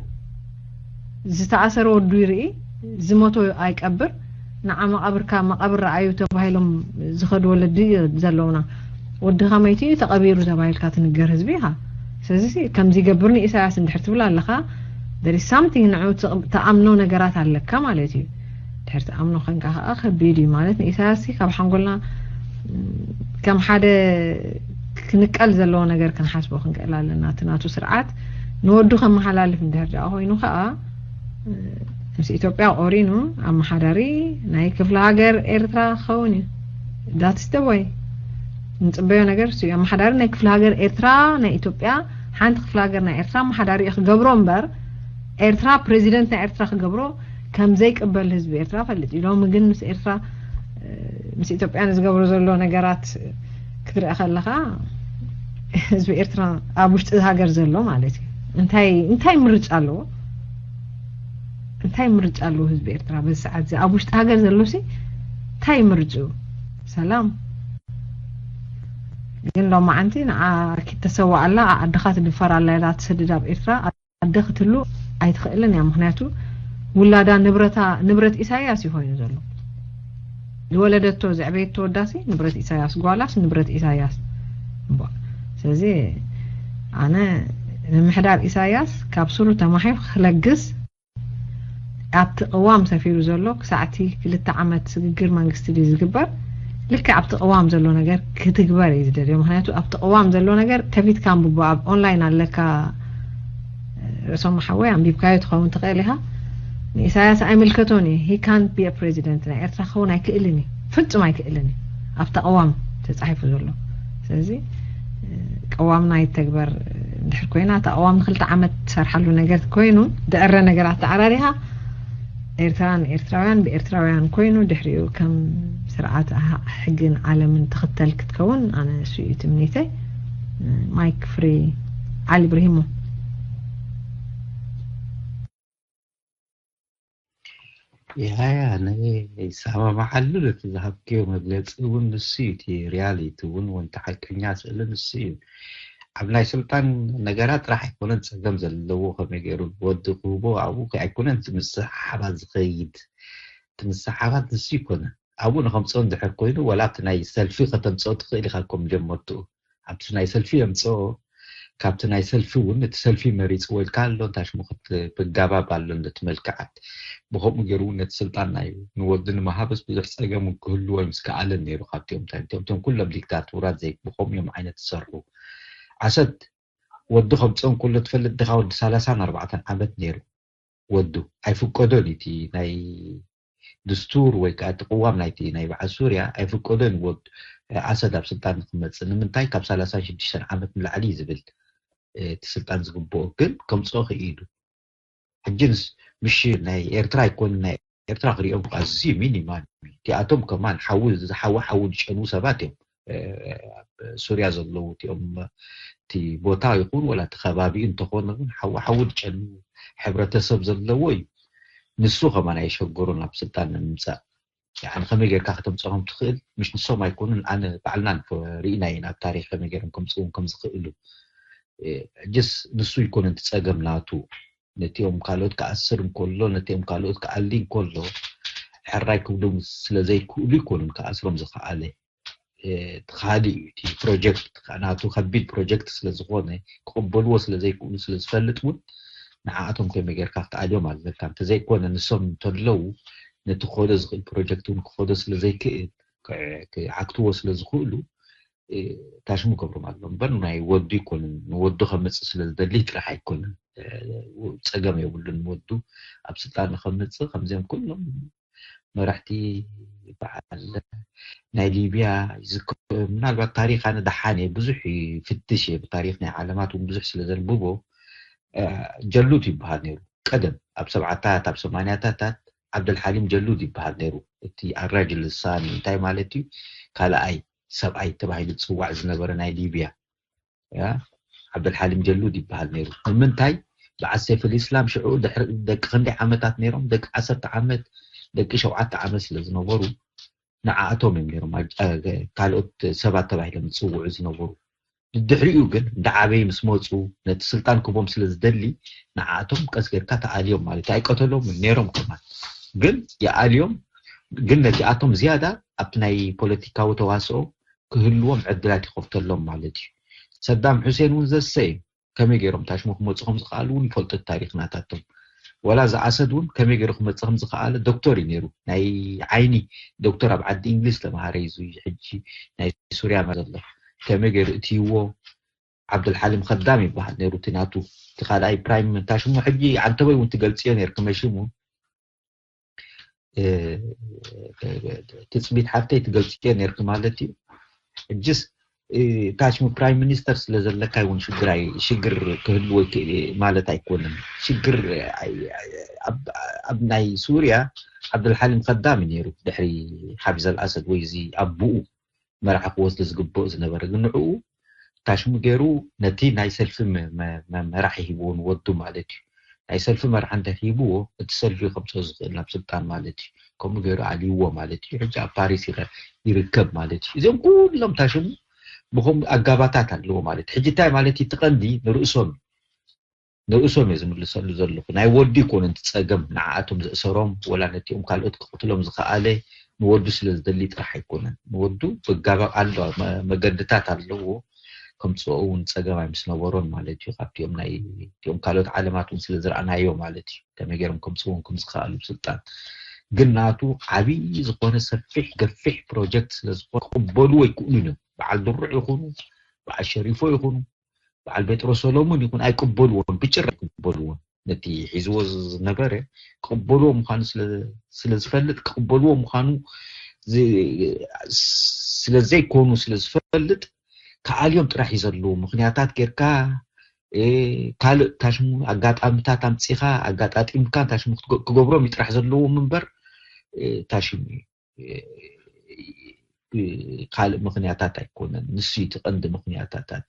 ዝተኣሰረ ወዱ ይርኢ፣ ዝሞቶ ኣይቀብር፣ ንዓ መቓብርካ መቓብር ረኣዩ ተባሂሎም ዝኸዱ ወለዲ ዘለውና። ወድኻ መይቱ እዩ ተቐቢሩ ተባሂልካ ትንገር ህዝቢ ኢኻ። ስለዚ ሲ፣ ከምዚ ይገብር ንኢሳያስ እንድሕር ትብል ኣለኻ፣ there is something ንዑ ትቕ-፣ ትኣምኖ ነገራት ኣለካ ማለት እዩ። ድሕር ትኣምኖ ኮንካ ከኣ ከቢድ እዩ ማለት ንኢሳያስ ሲ ካብ ሓንጎልና፣ ም፣ ከም ሓደ ክንቀል ዘለዎ ነገር ክንሓስቦ ክንክእል ኣለና። እቲ ናቱ ስርዓት ንወዱ ከመሓላልፍ እንድሕር ደኣ ኮይኑ ከኣ፣ እ፣ ምስ ኢትዮጵያ ቆሪኑ ኣመሓዳሪ ናይ ክፍለ ሃገር ኤርትራ ክኸውን እዩ። That's the way። ንጽበዮ ነገር እሱ እዩ። ኣመሓዳሪ ናይ ክፍለ ሃገር ኤርትራ፣ ናይ ኢትዮጵያ ሓንቲ ክፍለ ሃገር ናይ ኤርትራ ኣመሓዳሪ እዩ ክገብሮ እምበር፣ ኤርትራ ፕሬዚደንት ናይ ኤርትራ ክገብሮ ከም ዘይቅበል ህዝቢ ኤርትራ ፈልጥ እዩ። ሎሚ ግን ምስ ኤርትራ፣ እ፣ ምስ ኢትዮጵያ ንዝገብሮ ዘሎ ነገራት ክትርኢ ከለኻ፣ ህዝቢ ኤርትራ ኣብ ውሽጢ ሃገር ዘሎ ማለት እዩ። እንታይ፣ እንታይ ምርጫ ኣለዎ? እንታይ ምርጫ ኣለዎ ህዝቢ ኤርትራ በዚ ሰዓት እዚ? ኣብ ውሽጢ ሃገር ዘሎ ሲ እንታይ ምርጭኡ? ሰላም። ግን ሎማዓንቲ ንዓ ኪድ ተሰዋእ ኣላ፣ ዓድኻ ትድፈር ኣላ ኢላ ትሰድድ ኣብ ኤርትራ፣ ኣደ ክትህሉ ኣይትኽእልን እያ። ምኽንያቱ ውላዳ ንብረታ፣ ንብረት ኢሳያስ እዩ ኮይኑ ዘሎ። ዝወለደቶ፣ ዘዕበየቶ ወዳሲ ንብረት ኢሳያስ፣ ጓላስ ንብረት ኢሳያስ። እምቧ። ስለዚ ኣነ ምምሕዳር ኢሳያስ ካብ ስሩ ተማሒሩ ክለግስ፣ ኣብቲ ቅዋም ሰፊሩ ዘሎ ክሳዕቲ ክልተ ዓመት ስግግር መንግስቲ ድዩ ዝግበር፣ ልክዕ ኣብቲ ቅዋም ዘሎ ነገር ክትግበር እዩ ዝደልዮ። ምኽንያቱ ኣብቲ ቅዋም ዘሎ ነገር ከፊትካ ኣንብቦ፣ ኣብ ኦንላይን ኣለካ። ርእሶም ሓወይ ኣንቢብካዮ ትኸውን ትኽእል ኢኻ። ንኢሳያስ ኣይምልከቶን እዩ። He can't be a president። ናይ ኤርትራ ክኸውን ኣይክእልን እዩ። ፍጹም ኣይክእልን እዩ። ኣብቲ ቅዋም ተጻሒፉ ዘሎ። ስለዚ፣ እ፣ ቅዋምና ይተግበር፣ እ፣ እንድሕር ኮይና፣ እታ ቅዋም ንክልተ ዓመት ትሰርሓሉ ነገር ኮይኑ፣ ድዕረ ነገር ኣተዓራሪኻ፣ ኤርትራ ንኤርትራውያን ብኤርትራውያን ኮይኑ፣ ድሕሪኡ ከም ስርዓት ኣሃ-፣ ሕግን ዓለምን ትኽተል ክትከውን፣ ኣነ እሱ እዩ ትምኒተይ። እ፣ ማይክ ፍሪ ዓሊ ብርሂሞ። ያያ፣ ኣነ ይሰማማዓሉ፣ ነቲ ዝሃብክዮ መግለጺ እውን ንሱ እዩ፣ እቲ ሪያሊቲ እውን፣ እውን እቲ ሓቀኛ ስእሊ ንሱ እዩ። ኣብ ናይ ስልጣን ነገራት ጥራሕ ኣይኮነን ጸገም ዘለዎ፣ ከመይ ገይሩ ወዲ ክህቦ ኣብኡ ኣይኮነን እቲ ምስሕሓባት ዝኸይድ፣ እቲ ምስሕሓባት ንሱ ይኮነ። ኣብኡ ንኸምጽኦ እንድሕር ኮይኑ፣ ወላ ኣብቲ ናይ ሰልፊ ከተምጽኦ ትኽእል ኢኻ፣ ከም ጀመርትኡ ኣብቲ ናይ ሰልፊ የምጽኦ፣ ካብቲ ናይ ሰልፊ እውን እቲ ሰልፊ መሪጽዎ ኢልካ ኣሎ፣ እንታይ ሽሙ ክት-፣ ክጋባብ ኣሎ፣ ነቲ መልክዓት። ብኸምኡ ገይሩ እውን ነቲ ስልጣን ናይ ንወዲ ንምሃብስ ብዙሕ ጸገም እውን ክህልዎ እዩ ምስ ከኣለን ነይሩ፣ ካብቲኦም እንታይ፣ እቶም፣ እቶም ኩሎም ዲክታቶራት ዘይ-፣ ብኸምኡ እዮም ዓይነት ዝሰርሑ። ዓሰብ ወዲ ከምጽኦ እንከሎ ትፈልጥ ዲኻ? ወዲ ሰላሳን ኣርባዕተን ዓመት ነይሩ። ወዱ ኣይፍቀዶን እዩ። እቲ ናይ ድስቱር ወይ ከዓ እቲ ቅዋም ናይቲ ናይ በዓል ሱርያ ኣይፍቀዶን እዩ ወድ-፣ ዓሰብ ኣብ ስልጣን ንክመፅእ። ንምንታይ? ካብ ሰላሳን ሽዱሽተን ዓመት ንላዕሊ እዩ ዝብል፣ እ፣ እቲ ስልጣን ዝግብኦ፣ ግን ከምፅኦ ክኢሉ። ሕጂ ንስ-፣ ምሽ ናይ ኤርትራ ኣይኮኑን፣ ናይ ኤርትራ ክሪኦም ኣዝዩ ሚኒማል እዩ። እቲኣቶም ከማን ሓዊ፣ ሓዊ፣ ሓዊ ዝጨንዉ ሰባት እዮም። ኣብ ሱርያ ዘለዉ እቲኦም እቲ ቦታ ይኹን ወላ እቲ ከባቢኡ እንተኾነ እውን ሓዊ ሓዊ ድጨኑ ሕብረተሰብ ዘለዎ እዩ። ንሱ ከማን ኣየሸገሮን ናብ ስልጣን ንምምፃእ። ያኒ ከመይ ጌርካ ከተምፅኦም ትኽእል? ምሽ ንሶም ኣይኮኑን፣ ኣነ ባዕልና ሪእና ኢና ኣብ ታሪክ ከመይ ገይሮም ከምፅእዎም ከም ዝኽእሉ። ሕጅስ ንሱ ይኮነ እቲ ፀገም ናቱ። ነቲኦም ካልኦት ክኣስር እንከሎ፣ ነቲኦም ካልኦት ክኣሊ እንከሎ፣ ሕራይ ክብሉ ስለ ዘይክእሉ ይኮኑን ክኣስሮም ዝኸኣለ። እቲ ካልእ እዩ፣ እቲ ፕሮጀክት ናቱ ከቢድ ፕሮጀክት ስለ ዝኾነ፣ ክቕበልዎ ስለ ዘይክእሉ ስለ ዝፈልጥ እውን ንዓኣቶም ከመይ ጌርካ ክትኣልዮም ኣለካ። እንተዘይኮነ ንሶም እንተለዉ ነቲ ክኸዶ ዝኽእል ፕሮጀክት እውን ክኸዶ ስለ ዘይክእል፣ ክዓክትዎ ስለ ዝኽእሉ ታሽሙ ገብሮም ኣሎ እምበር ናይ ወዱ ይኮንን። ንወዱ ከምፅእ ስለ ዝደሊ ጥራሕ ኣይኮንን። ፀገም የብሉን ወዱ ኣብ ስልጣን ንከምፅእ። ከምዚኦም ኩሎም መራሕቲ በዓል ናይ ሊብያ ይዝክር። ምናልባት ታሪክ ኣነ ደሓን እየ፣ ብዙሕ ይፍትሽ እየ፣ ብታሪክ ናይ ዓለማት እውን ብዙሕ ስለ ዘንብቦ። ጀሉድ ይበሃል ነይሩ ቀደም ኣብ ሰብዓታት ኣብ ሰማንያታታት። ዓብደልሓሊም ጀሉድ ይበሃል ነይሩ። እቲ ኣራጅ ልሳን እንታይ ማለት እዩ? ካልኣይ ሰብኣይ ተባሂሉ ዝፅዋዕ ዝነበረ ናይ ሊብያ። ያ ዓብደልሓሊም ጀሉድ ይበሃል ነይሩ። ንምንታይ? በዓል ሰይፍ ልእስላም ሽዑ ድሕሪ ደቂ ክንደይ ዓመታት ነይሮም? ደቂ ዓሰርተ ዓመት፣ ደቂ ሸውዓተ ዓመት ስለ ዝነበሩ ንዓኣቶም እዮም ነይሮም። ካልኦት ሰባት ተባሂሎም ዝፅውዑ ዝነበሩ። ድድሕሪኡ ግን እንዳ ዓበዩ ምስ መፁ ነቲ ስልጣን ክቦም ስለ ዝደሊ ንዓኣቶም ቀስ ጌርካ ተኣልዮም ማለት እዩ። ኣይቀተሎምን ነይሮም ከማን። ግን ይኣልዮም። ግን ነቲኣቶም ዝያዳ ኣብቲ ናይ ፖለቲካዊ ተዋስኦ ክህልዎም ዕድላት ይኸፍተሎም ማለት እዩ። ሰዳም ሑሴን እውን ዘሰ እዩ። ከመይ ገይሮም ታሽሙ ክመፁ ከም ዝኸኣሉ እውን ይፈልጡ ታሪክ ናታቶም። ወላ ዝኣሰድ እውን ከመይ ገይሩ ክመፅእ ከም ዝኸኣለ ዶክተር እዩ ነይሩ። ናይ ዓይኒ ዶክተር ኣብ ዓዲ እንግሊዝ ተምሃረ እዩ። ሕጂ ናይ ሱርያ ዘሎ ከመይ ገይሩ እትይዎ። ዓብዱልሓሊም ከዳም ይበሃል ነይሩ እቲ ናቱ እቲ ካልኣይ ፕራይም ታሽሙ። ሕጂ ዓንተበይ እውን ትገልፅዮ ነይርክ መሽሙ ትፅቢት ሓፍተይ ትገልፅዮ ነይርክ ማለት እዩ። ሕጅስ ታሽሙ ፕራይም ሚኒስተር ስለ ዘለካ ይውን ሽግር ክህልዎ ይክእል ማለት ኣይኮንን። ሽግር ኣብ ናይ ሱርያ ዓብዱልሓሊም ከዳም እዩ ነይሩ ድሕሪ ሓፊዝ ኣልኣሰድ ወይ እዚ ኣቡኡ መራሕ ክወስድ ዝግብኦ ዝነበረ ግን ንዕኡ ታሽሙ ገይሩ ነቲ ናይ ሰልፊ መራሕ ሂብዎ ንወዱ ማለት እዩ። ናይ ሰልፊ መራሕ እንተ ሂብዎ እቲ ሰልፊ ከምፅኦ ዝኽእል ናብ ስልጣን ማለት እዩ። ከምኡ ገይሩ ኣልይዎ ማለት እዩ። ሕጂ ኣብ ፓሪስ ይርከብ ማለት እዩ። እዚኦም ኩሎም ታሽሙ ብከም ኣጋባታት ኣለዎ ማለት እዩ። ሕጂ እንታይ ማለት እዩ? እቲ ቀንዲ ንርእሶም ንርእሶም እየ ዝምልሰሉ ዘለኹ። ናይ ወዱ ይኮነ እቲ ፀገም ንዓኣቶም ዘእሰሮም ወላ ነቲኦም ካልኦት ክቕትሎም ዝኸኣለ ንወዱ ስለ ዝደሊ ጥራሕ ኣይኮነን። ንወዱ ብጋባብ ኣሎ መገድታት ኣለዎ። ከምፅኦ እውን ፀገም ኣይምስነበሮን ማለት እዩ። ካብቲኦም ናይ እቲኦም ካልኦት ዓለማት እውን ስለ ዝረኣናዮ ማለት እዩ። ከመይ ገይሮም ከምፅዎም ከም ዝኸኣሉ ስልጣን ግን ናቱ ዓብዪ ዝኾነ ሰፊሕ ገፊሕ ፕሮጀክት ስለ ዝኾነ ክቕበሉ ኣይክእሉን እዮም። በዓል ድሩዕ ይኹኑ በዓል ሸሪፎ ይኹኑ በዓል ጴጥሮስ ሰሎሞን ይኹን ኣይቅበልዎን፣ ብጭራ ኣይቅበልዎን። ነቲ ሒዝዎ ዝነበረ ክቅበልዎ ምዃኑ ስለ ዝፈልጥ ክቅበልዎ ምዃኑ ስለ ዘይኮኑ ስለ ዝፈልጥ ከኣልዮም ጥራሕ እዩ ዘለዎ። ምክንያታት ጌርካ ካልእ ታሽሙ ኣጋጣምታት ኣምፂኻ ኣጋጣጢምካ ታሽሙ ክገብሮም እዩ ጥራሕ ዘለዎም እምበር ታሽሙ ካልእ ምክንያታት ኣይኮነን። ንሱ እቲ ቀንዲ ምክንያታታት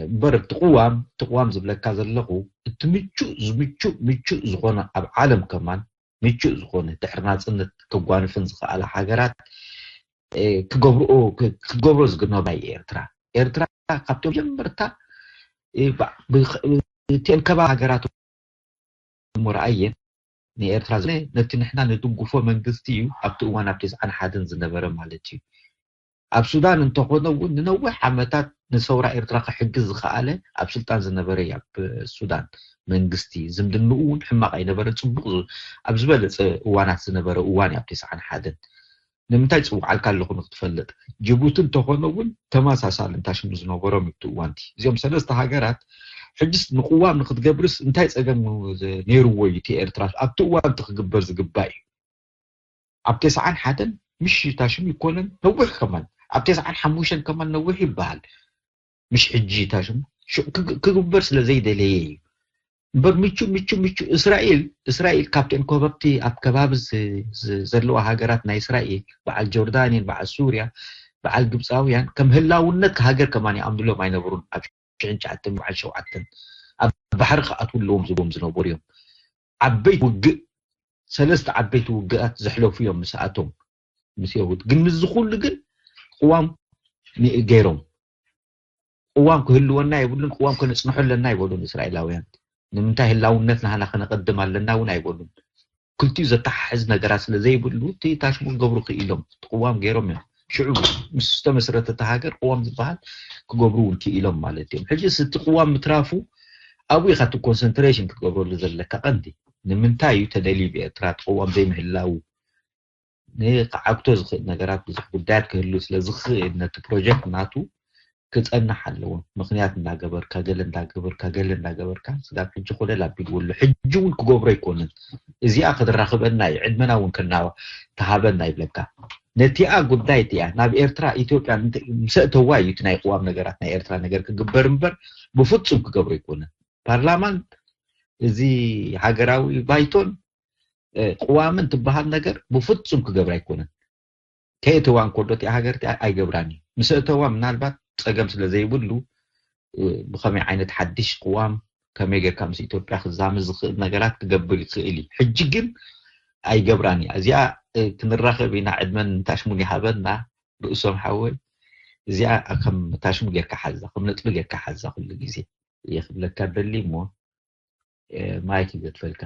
እምበር እቲ ቅዋም እቲ ቅዋም ዝብለካ ዘለኹ እቲ ምቹእ ምቹእ ምቹእ ዝኾነ ኣብ ዓለም ከማን ምቹእ ዝኾነ ድሕሪ ናፅነት ክጓንፍን ዝኸኣለ ሃገራት ክገብርኦ ክገብሮ ዝግነባ እዩ ኤርትራ። ኤርትራ ካብቶም መጀመርታ እተን ከባቢ ሃገራት እሞ ረኣየን ንኤርትራ ነቲ ንሕና ንድግፎ መንግስቲ እዩ ኣብቲ እዋን ኣብ ተስዓን ሓደን ዝነበረ ማለት እዩ። ኣብ ሱዳን እንተኾነ እውን ንነዊሕ ዓመታት ንሰውራ ኤርትራ ክሕግዝ ዝኸኣለ ኣብ ስልጣን ዝነበረ እዩ። ኣብ ሱዳን መንግስቲ ዝምድንኡ እውን ሕማቕ ኣይነበረን። ፅቡቕ ኣብ ዝበለፀ እዋናት ዝነበረ እዋን እዩ ኣብ ተስዓን ሓደን ንምንታይ ጽውዓልካ ኣለኹ ንክትፈልጥ። ጅቡቲ እንተኾነ እውን ተመሳሳሊ እንታሽሙ ዝነበሮም እዩ እቲ እዋንቲ። እዚኦም ሰለስተ ሃገራት ሕጅስ ንቅዋም ንክትገብርስ እንታይ ጸገም ነይርዎ እዩ እቲ ኤርትራ ኣብቲ እዋንቲ ክግበር ዝግባእ እዩ። ኣብ ተስዓን ሓደን ምሽ ታሽሙ ይኮነን ነዊሕ ከማን ኣብ ተስዓን ሓሙሽተን ከማን ነዊሕ ይበሃል። ምሽ ሕጂ ታሽሙ ክግበር ስለ ዘይደለየ እዩ። እምበር ምቹ ምቹ ምቹ እስራኤል እስራኤል ካብተን ኮበርቲ ኣብ ከባቢ ዘለዋ ሃገራት ናይ እስራኤል በዓል ጆርዳንን በዓል ሱርያ በዓል ግብፃውያን ከም ህላውነት ሃገር ከማን ይኣምንሎም ኣይነበሩን። ኣብ ሽሕን ትሽዓተ ሚእትን በዓል ሸውዓተን ኣብ ባሕሪ ክኣትዉ ኣለዎም ዝብሎም ዝነበሩ እዮም። ዓበይቲ ውግእ፣ ሰለስተ ዓበይቲ ውግኣት ዘሕለፉ እዮም ምስኣቶም ምስ የሁድ። ግን ምስዚ ኩሉ ግን ቅዋም ገይሮም። ቅዋም ክህልወና የብሉን፣ ቅዋም ከነፅንሖ ኣለና ኣይበሉን እስራኤላውያን። ንምንታይ ህላውነት ናህና ከነቐድም ኣለና እውን ኣይበሉን። ክልቲኡ ዘተሓሕዝ ነገራት ስለ ዘይብሉ እቲ ታሽሙ ክገብሩ ክኢሎም፣ እቲ ቅዋም ገይሮም እዮም። ሽዑ ምስ ዝተመስረተ እቲ ሃገር ቅዋም ዝበሃል ክገብሩ እውን ክኢሎም ማለት እዮም። ሕጂ እቲ ቅዋም ምትራፉ ኣብኡ ኢኻ እቲ ኮንሰንትሬሽን ክትገብረሉ ዘለካ ቀንዲ። ንምንታይ እዩ ተደልዩ ብኤርትራ እቲ ቅዋም ዘይምህላዉ? ንክዓግቶ ዝኽእል ነገራት ብዙሕ ጉዳያት ክህሉ ስለ ዝኽእል ነቲ ፕሮጀክት ናቱ ክጸንሕ ኣለዎ። ምኽንያት እንዳገበርካ፣ ገለ እንዳገበርካ፣ ገለ እንዳገበርካ፣ ስጋብ ሕጂ ኮለል ኣቢልዎ ኣሎ። ሕጂ እውን ክገብሮ ኣይኮንን። እዚኣ ክትራኽበና እዩ፣ ዕድመና እውን ከና ተሃበና ይብለካ። ነቲኣ ጉዳይ እቲኣ ናብ ኤርትራ ኢትዮጵያ ምስ ኣእተዋ እዩ እቲ ናይ ቅዋም ነገራት ናይ ኤርትራ ነገር ክግበር እምበር ብፍጹም ክገብሮ ኣይኮንን። ፓርላማን እዚ ሃገራዊ ባይቶን ቅዋምን ትበሃል ነገር ብፍጹም ክገብር ኣይኮነን። ከየእተዋ እንኮዶ እቲኣ ሃገር እቲኣ ኣይገብራን እዩ። ምስ ኣእተዋ ምናልባት ጸገም ስለ ዘይብሉ ብኸመይ ዓይነት ሓድሽ ቅዋም ከመይ ጌርካ ምስ ኢትዮጵያ ክዛመድ ዝኽእል ነገራት ክገብር ይኽእል እዩ። ሕጂ ግን ኣይገብራን እያ። እዚኣ ክንራኸብ ኢና፣ ዕድመን ታሽሙን ይሃበና። ርእሶም ሓወይ፣ እዚኣ ከም ታሽሙ ጌርካ ሓዛ፣ ከም ነጥቢ ጌርካ ሓዛ ኩሉ ግዜ እየ ክብለካ ደሊ እሞ ማይክ ይገድፈልካ።